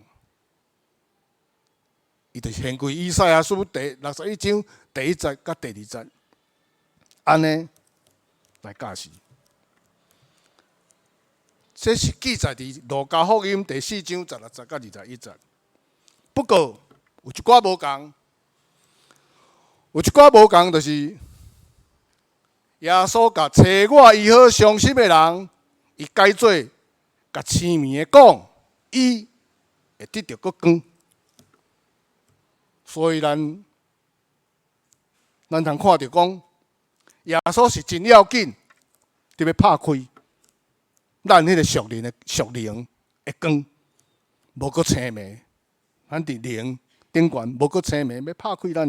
S4: 伊就是掀開以賽亞書第61章第一節佮第二節，按呢來教示。這是記載佇路加福音第四章十六節佮21節。不過有一寡無仝，有一寡無仝，就是耶穌共揣我醫好傷心的人，伊改做共青盲的講，伊會得著閣光。所以咱通看著講，耶穌是真要緊，特別拍開咱彼個屬靈的光，無閣青盲。咱佇靈頂懸無閣青盲，欲拍開咱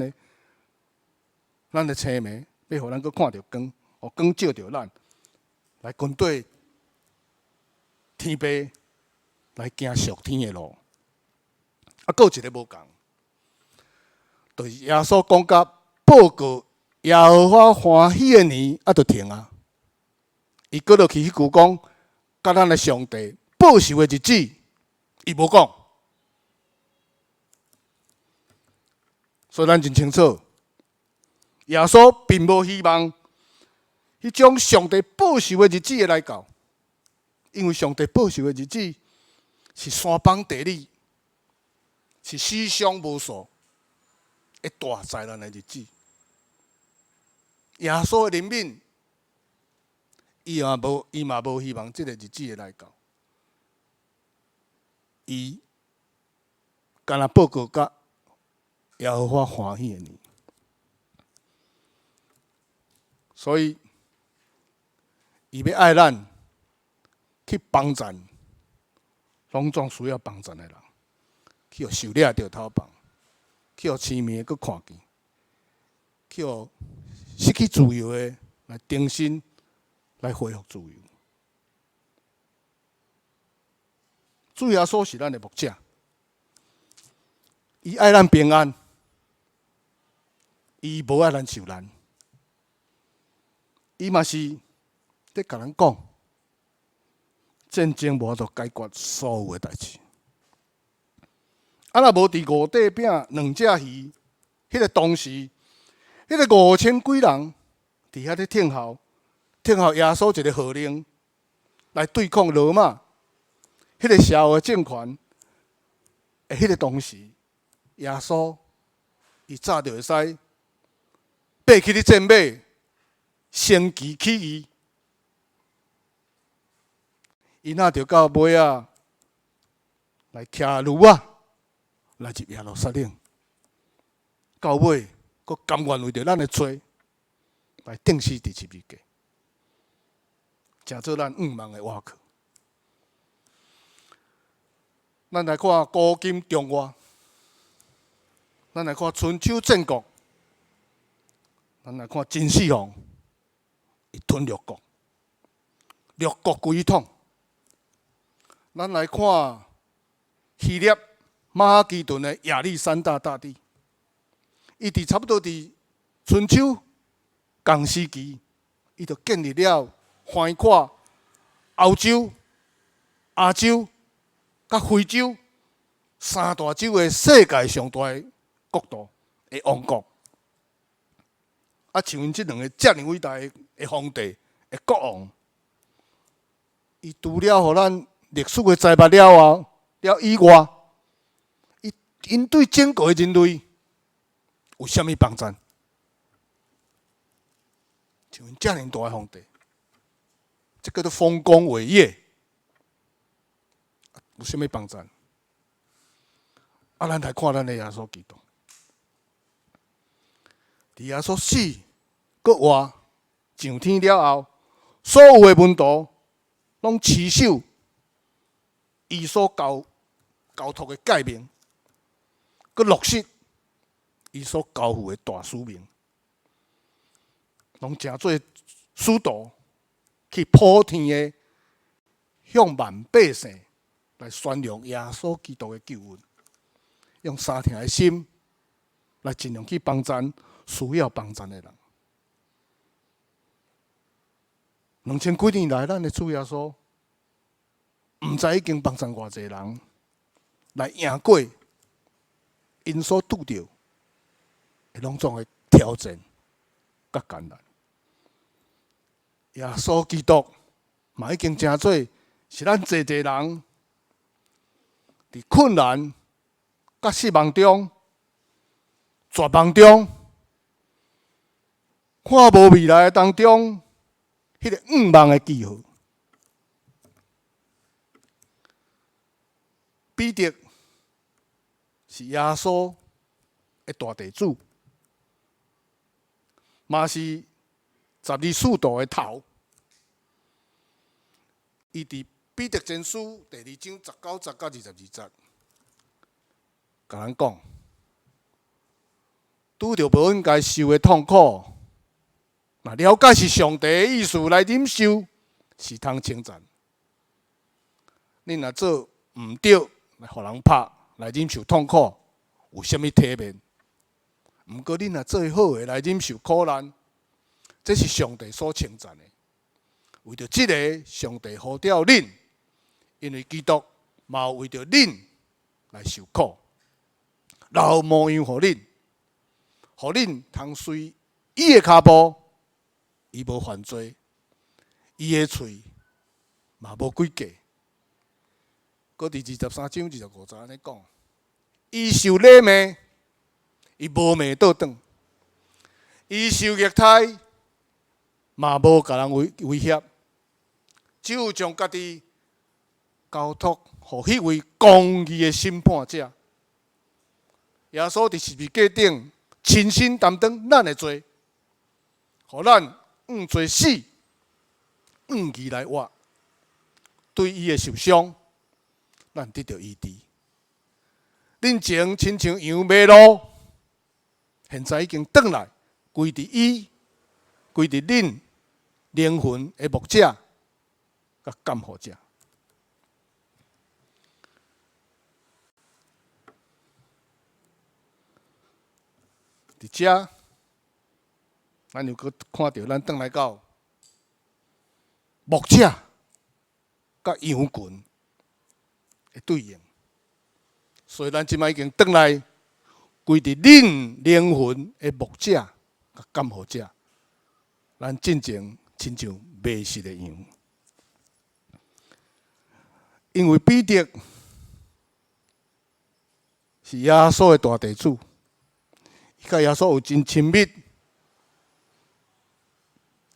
S4: 的青盲，欲予咱閣看著光，予光照著咱，來跟綴天父來行屬天的路。啊，閣有一個無仝，就是耶穌講甲報告耶和華歡喜的年，啊，就停啊。伊閣落去彼句講，佮咱的上帝報仇的日子，伊無講。所以咱真清楚，耶穌並無希望彼種上帝報仇的日子會來到，因為上帝報仇的日子是山崩地裂，是死傷無數的大災難的日子。耶穌的憐憫，伊嘛無希望這个日子會來到。伊干焦報告佮耶和華歡喜的年，所以伊欲愛咱去幫贊，攏總需要幫贊的人，去予受掠著頭放，去予青盲的閣看見，去予失去自由的來重新來恢復自由。主耶穌是咱的牧者，伊愛咱平安，伊無愛咱受難。伊嘛是佇共咱講，戰爭無法度解決所有的代誌。啊，若無佇五塊餅兩隻魚，彼個當時，彼個五千幾人佇遐咧等候，等候耶穌一個號令來對抗羅馬，彼個邪惡的政權。的彼個當時，耶穌伊早就會使爬起咧戰馬，升旗起義，伊若著到尾仔來騎驢仔來入耶路撒冷，到尾閣甘願為著咱的罪來釘死佇十字架，成做咱向望的倚靠。咱來看古今中外，咱來看春秋戰國，咱來看秦始皇，伊吞六國，六國歸統。咱來看希臘馬其頓的亞歷山大大帝，伊佇差不多佇春秋仝時期，伊就建立了橫跨歐洲、亞洲、佮非洲三大洲的世界上大的國度的王國。啊，像𪜶這兩个遮爾偉大的皇帝的國王，伊除了予咱歷史的財物了後了以外，伊𪜶對整個的人類有啥物幫贊？像𪜶遮爾大的皇帝，這叫做豐功偉業，有啥物幫贊？啊，咱來看咱的耶穌基督，佇耶穌死、閣活、上天了後，所有的門徒攏持守伊所交託的誡命，閣落實伊所交付的大使命，攏成做使徒去普天的向萬百姓來宣揚耶穌基督的救恩，用相疼的心來盡量去幫贊需要幫贊的人。兩千幾年來，咱的主耶穌毋毋知已經幫贊偌濟人來贏過𪜶所拄著的攏總的挑戰佮艱難。耶穌基督嘛已經成做是咱濟濟人佇困難佮失望中、絕望中、看無未來的當中，彼個向望的記號。彼得是耶穌的大弟子，嘛是十二使徒的頭。伊佇彼得前書第二章十九節到二十二節，共咱講，拄著無應該受的痛苦，若了解是上帝的意思來忍受，是通稱讚。恁若做毋對，來予人拍，來忍受痛苦，有啥物體面？毋過恁若做好的來忍受苦難，這是上帝所稱讚的。為著這个，上帝呼召恁，因為基督嘛有為著恁來受苦，留模樣予恁，予恁通隨伊的跤步。伊無犯罪，伊的喙嘛無詭計。閣佇二十三章二十五節按呢講，伊受禮罵，伊無罵倒轉；伊受虐待，嘛無共人威脅，只有將家己交託予彼位公義的審判者。耶穌佇十字架頂親身擔當咱的罪，予咱向罪死，向義來活。對伊的受傷，咱得著醫治。恁前親像羊迷路，現在已經轉來歸佇伊，歸佇恁靈魂的牧者佮監護者。佇遮，咱又閣看著咱轉來到牧者佮羊群的對應，所以咱這擺已經轉來歸佇恁靈魂的牧者佮監護者，咱進前親像迷失的羊，因為彼得是耶穌的大弟子。伊佮耶穌有真親密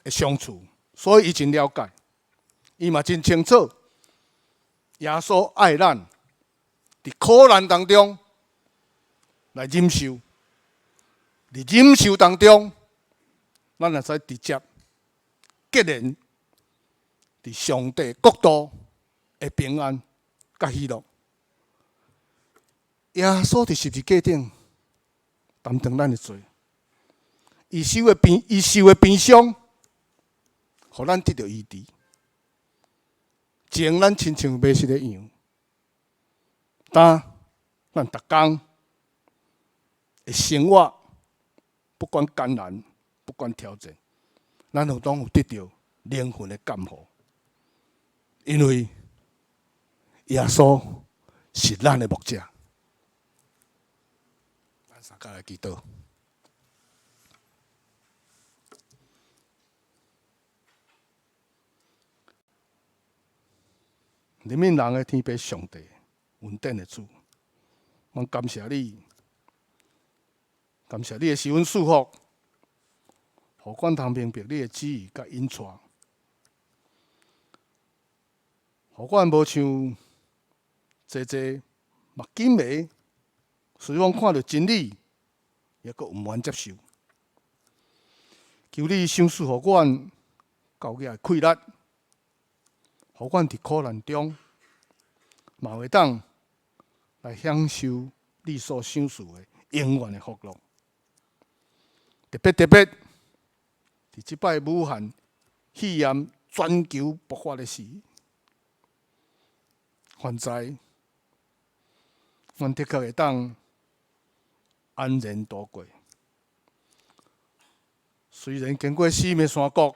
S4: 的相處，所以伊真了解，伊嘛真清楚。耶穌愛咱，佇苦難當中來忍受，佇忍受當中，咱會使直接結連佇上帝國度的平安佮喜樂。耶穌佇十字架頂擔當咱的罪，伊受的鞭傷，予咱得著醫治。前咱親像迷失的羊，今咱逐工的生活，不管艱難，不管挑戰，咱攏總有得著靈魂的監護，因為耶穌是咱的牧者。咱三個來祈禱。憐憫人的天父上帝，恩典的主，阮感謝你，感謝你的施恩賜福，予阮通明白你的旨意佮引帶，予阮無像濟濟目緊迷，雖然看著真理，猶閣毋願接受。求你賞賜予阮夠額的氣力，予阮佇苦難中，嘛會當來享受你所賞賜的永遠的福樂。特別特別，佇這擺武漢肺炎全球爆發的時，現在，阮的確會當安然度過。雖然經過四面山谷，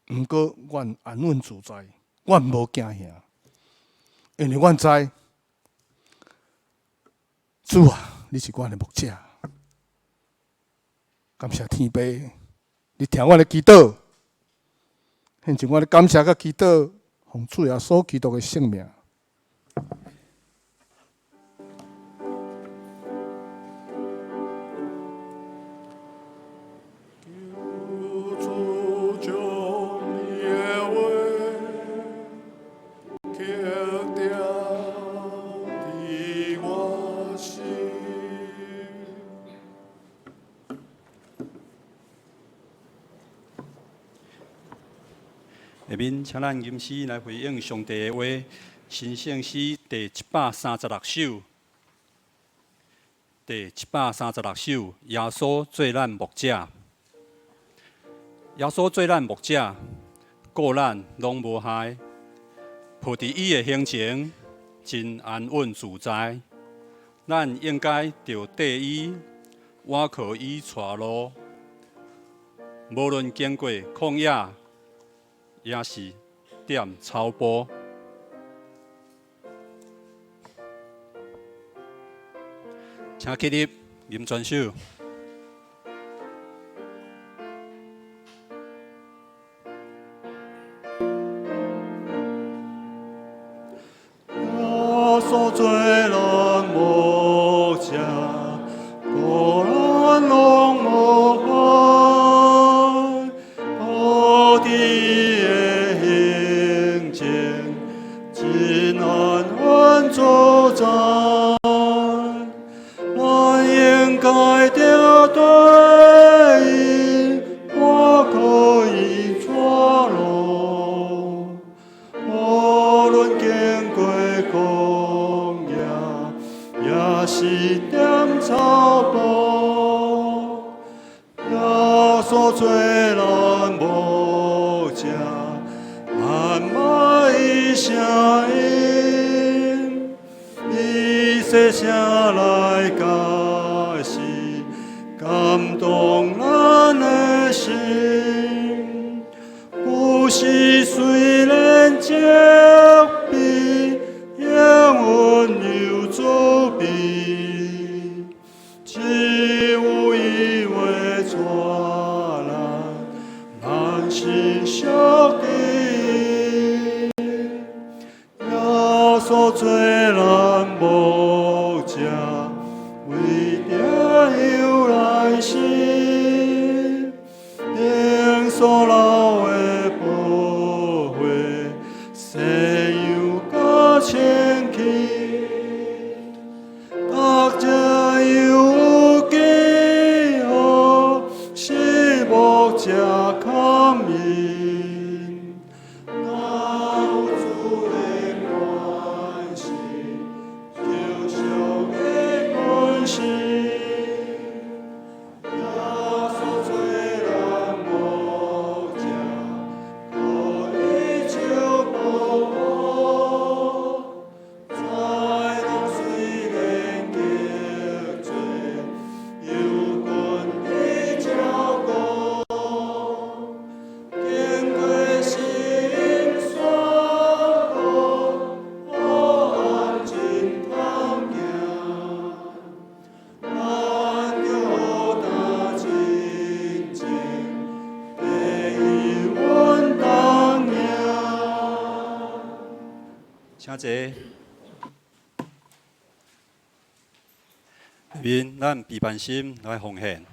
S4: 毋過阮安穩自在，阮無驚嚇。因為阮知，主啊，你是阮的牧者。感謝天父，你聽阮的祈禱，獻上阮的感謝佮祈禱，奉主耶穌基督的聖名。
S3: 下面，請咱吟詩來回應上帝的話，新聖詩第736首，第736首，耶穌做咱牧者，耶穌做咱牧者，顧咱攏無害，抱佇伊的胸前，真安穩自在。咱應該著綴伊，倚靠伊帶路，無論經過曠野，也是踮草埔。請起立，吟全首。耶穌做咱牧者，顧咱攏無害，抱佇伊的胸前，真安穩自在。咱應該著綴伊，倚靠伊帶路，無論經過曠野，也是踮草埔，耶穌做咱牧者，按捌伊聲音，伊細聲來教示，感動咱的心。有時雖然責備，仍溫柔慈悲，只有伊話帶咱，咱是屬的。耶穌做咱牧者，為著有來生，用所流的寶血，洗又較清氣。逐日有記號，是牧者牽引。若有主的關心，就上會安心。耶穌做咱牧者，靠伊手保護，跍路雖然激濟，有權伊照顧。經過深山谷，黑暗真通行。咱著好擔真情，綴伊阮同行。請坐。下面，咱備辦心來奉獻。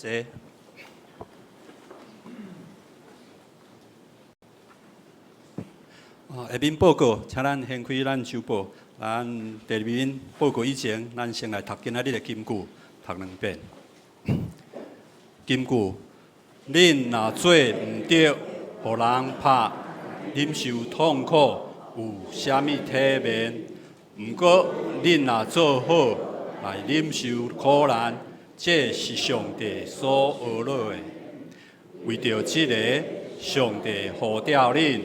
S3: 坐。啊，下面報告，請咱掀開咱周報。咱第二面報告以前，咱先來讀今仔日的金句，讀兩遍。金句：恁若做毋著，予人拍，忍受痛苦，有啥物體面？毋過，恁若做好，來忍受苦難，這是上帝所呵咾的。為著這个，上帝呼召恁，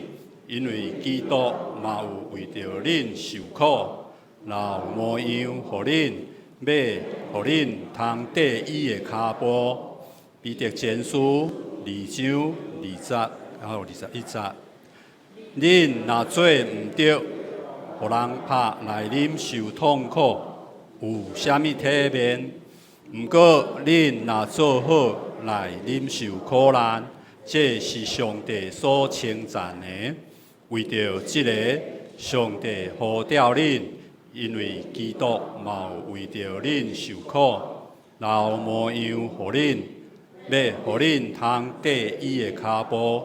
S3: 因為基督嘛有為著恁受苦，留模樣予恁，欲予恁通綴伊的跤步。彼得前書二章二節到21節。恁若做毋著，予人拍來忍受痛苦，有啥物體面？毋過恁若做好來忍受苦難，這是上帝所稱讚的。為著這个，上帝呼召恁，因為基督嘛有為著恁受苦，留模樣予恁，欲予恁通綴伊的跤步。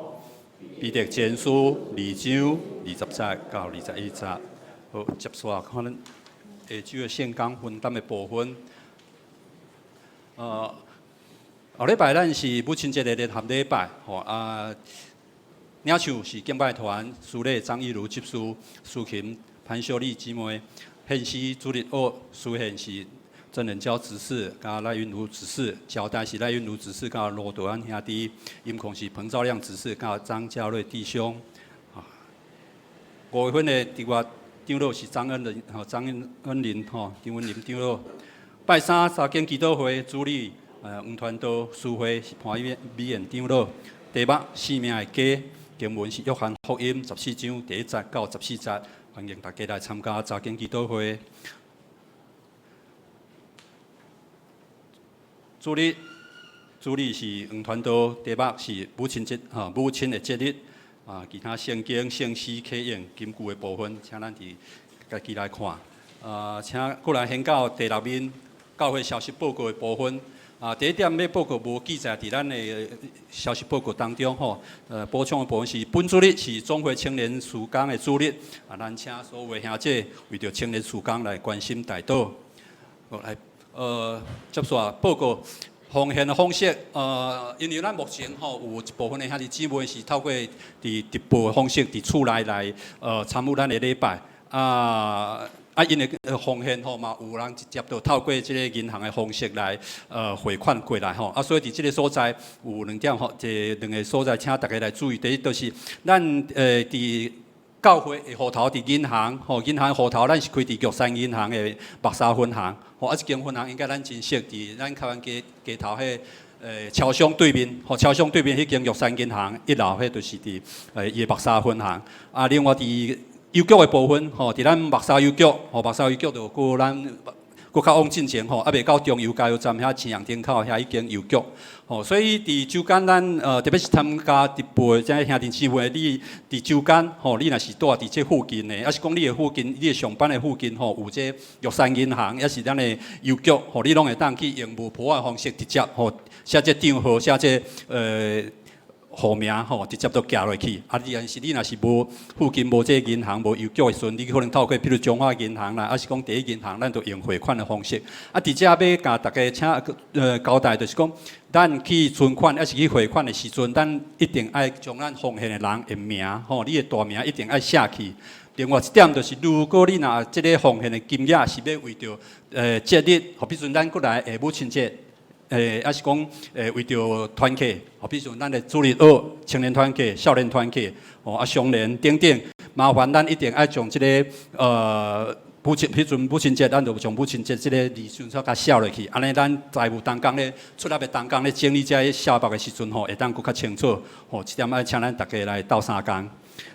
S3: 彼得前書二章20節到21節。好，接續看咱下晝的聖工分擔的部分。後禮拜咱是母親節的聯合禮拜，吼啊，領唱是敬拜團，司禮張一如執事，司琴潘秀麗姊妹，獻詩主日學，司獻是鄭仁嬌執事，佮賴雲如執事，交代是賴雲如執事，佮羅德安兄弟，音控是彭兆亮執事，佮張家瑞弟兄。五月份的佇外長老是張恩仁，吼張恩林，吼張恩林長老。拜三查經祈禱會主禮，黃傳道，司會是潘美賢長老。題目生命的家，經文是約翰福音14章第1節到14節，歡迎大家來參加查經祈禱會。主日，主日是黃傳道，題目是母親節，吼母親的節日。啊，其他聖經、聖詩、啟應、金句的部分，請咱佇家己來看。啊，請過來先到第六面教會消息報告的部分。啊，第一點欲報告無記載佇咱的消息報告當中吼。補充的部分是本主日是總會青年事工的主日。啊，咱請所有的兄姐為著青年事工來關心代禱。好，來，接續報告奉獻的方式。因為咱目前吼有一部分的兄弟姊妹是透過佇直播的方式佇厝內來參與咱的禮拜。啊，𪜶的奉獻吼嘛，有人直接就透過這个銀行的方式來匯款過來吼。啊，所以佇這个所在有兩點吼，這兩个所在請大家來注意。第一，就是咱佇教會的戶頭佇銀行吼，銀行戶頭咱是開佇玉山銀行的木柵分行吼。啊，這間分行應該咱真熟，佇咱台灣街街頭彼超商對面吼，超商對面彼間玉山銀行一樓，彼就是佇伊的木柵分行。啊，另外佇郵局的部分吼，佇咱木柵郵局吼，木柵郵局就閣咱閣較往進前吼，猶未到中油加油站遐青陽頂口遐一間郵局吼，所以佇周間咱特別是參加直播的這兄弟姊妹，你佇周間吼，你若是住佇這附近的，抑是講你的附近，你的上班的附近吼，有這玉山銀行，抑是咱的郵局吼，你攏會當去用無簿仔的方式直接吼寫這帳號，寫這戶名吼，直接都寄落去。啊，你若是你若是無附近無這銀行、無郵局的時陣，你可能透過譬如彰化銀行啦，抑是講第一銀行，咱就用匯款的方式。啊，佇遮欲共大家請交代，就是講，咱去存款抑是去匯款的時陣，咱一定愛將咱奉獻的人的名吼，你的大名一定愛寫去。另外一點就是，如果你若這个奉獻的金額是欲為著節日，好比陣咱閣來母親節。抑是講為著團契，好比如咱的主日學、青年團契、少年團契，吼啊，相連等等，麻煩咱一定愛將這个母親，彼陣母親節，咱就將母親節這个字清楚共寫落去，按呢咱財務同工咧出納的同工咧整理這个數目的時陣吼，會當閣較清楚，吼，這點愛請咱大家來鬥相共。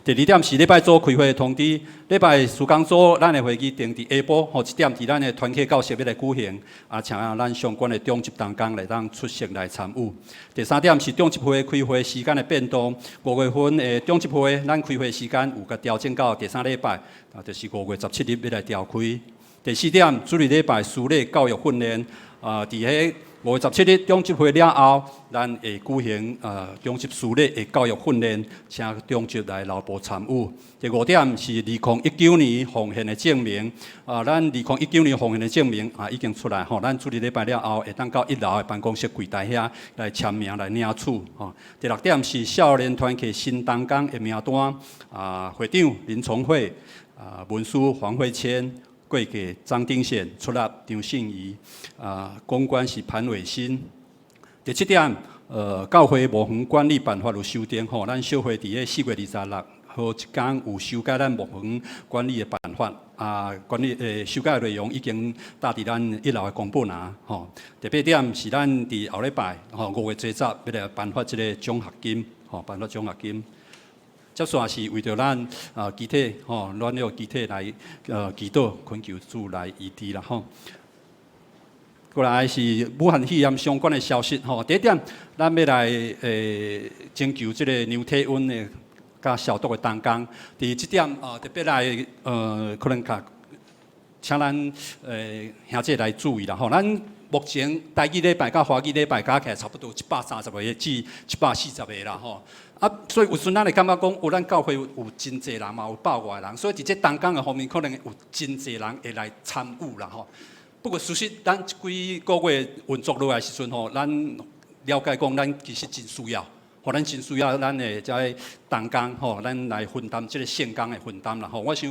S3: 第二點是禮拜組開會的通知，禮拜事工組咱的會議定佇下晡吼一點，佇咱的團契教室欲來舉行，啊，請咱相關的長執同工來當出席來參與。第三點是長執會開會時間的變動，五月份的長執會咱開會時間有共調整到第三禮拜，啊，就是5月17日欲來調開。第四點，主日禮拜司禮教育訓練，啊，佇彼5月17日長執會了後，咱會舉行長執司禮的教育訓練，請長執來留步參與。第五點是2019年奉獻的證明，啊，咱2019年奉獻的證明啊已經出來吼，咱主日禮拜了後會當到一樓的辦公室櫃台遐來簽名來領取吼。第六點是少年團契新同工的名單，啊，會長林崇慧，啊，文書黃慧谦。會計張丁賢，出納張信儀，啊，公關是潘偉新。第七點，教會墓園管理辦法有修訂吼，咱小會佇咧4月26號這工有修改咱墓園管理的辦法，啊，管理修改的內容已經貼佇咱一樓的公布欄吼。第八點是咱佇後禮拜吼5月初十欲來頒發這个獎學金，吼，頒發獎學金。接續是為著咱啊，肢體吼，軟弱肢體來祈禱，懇求主來醫治啦吼。過來是武漢肺炎相關的消息吼。第一點，咱欲來徵求這个量體溫的佮消毒的同工。佇這點啊，特別來可能較請咱兄弟來注意啦吼。咱目前台語禮拜佮華語禮拜加起來差不多730個至740個啦吼。啊，所以有時陣咱會感覺講，有咱教會有真濟人嘛，有百外人，所以佇這同工的方面，可能有真濟人會來參與啦吼。不過事實，咱這幾個月運作落來時陣吼，咱了解講，咱其實真需要，吼，咱真需要咱的這个同工吼，咱來分擔這个聖工的分擔啦吼。我想，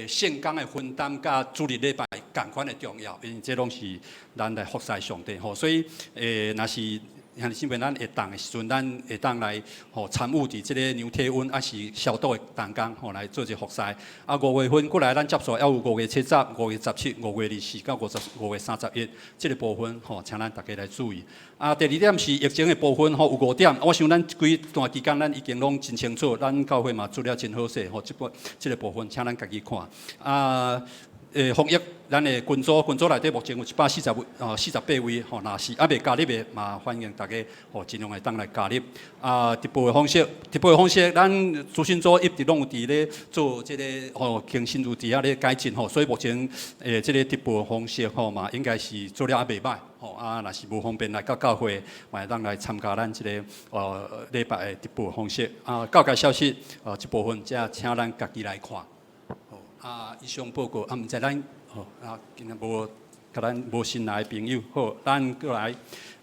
S3: 聖工的分擔佮主日禮拜仝款的重要，因為這攏是咱來服侍上帝吼。所以，若是兄弟姊妹，咱會當的時陣，咱會當來吼參與佇這个量體溫抑是消毒的同工吼來做一個服侍。啊，5月份過來，咱接續猶有5月7、5月17、5月24到5月31這个部分吼，請咱大家來注意。啊，第二點是疫情的部分吼，有五點。我想咱這幾段期間，咱已經攏真清楚，咱教會嘛做了真好勢吼，這个部分，請咱家己看。啊。防疫，咱的群組，群組內底目前有140位，48位吼，若是猶未加入的，嘛歡迎大家吼，盡量會當來加入。啊，直播的方式，直播的方式，咱資訊組一直攏有佇咧做這个吼，更新有佇遐咧改進吼，所以目前這个直播方式吼嘛，應該是做了猶袂䆀吼。啊，若是無方便來到教會，嘛會當來參加咱這个禮拜的直播方式。啊，教界消息，這部分才請咱家己來看。啊，以上報告啊，毋知咱吼啊，今仔無共咱無新來的朋友，好，咱閣來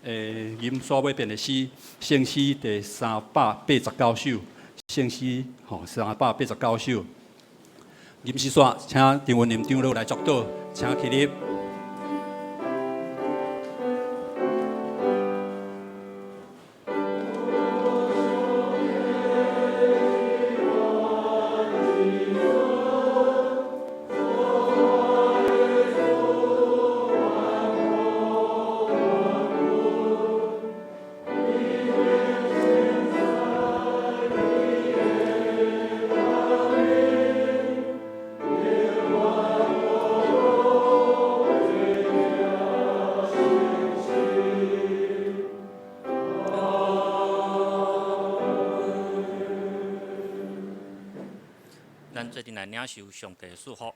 S3: 吟煞尾遍的詩，聖詩第389首，聖詩吼389首。吟詩煞，請陳文林長老來祝禱，請起立。
S1: 咱做陣來領受上帝祝福，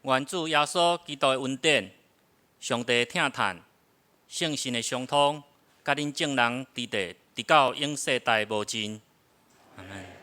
S1: 願主耶穌基督的恩典、上帝的疼嘆、聖神的相通，佮恁眾人佇佇，直到永世代無盡。阿們。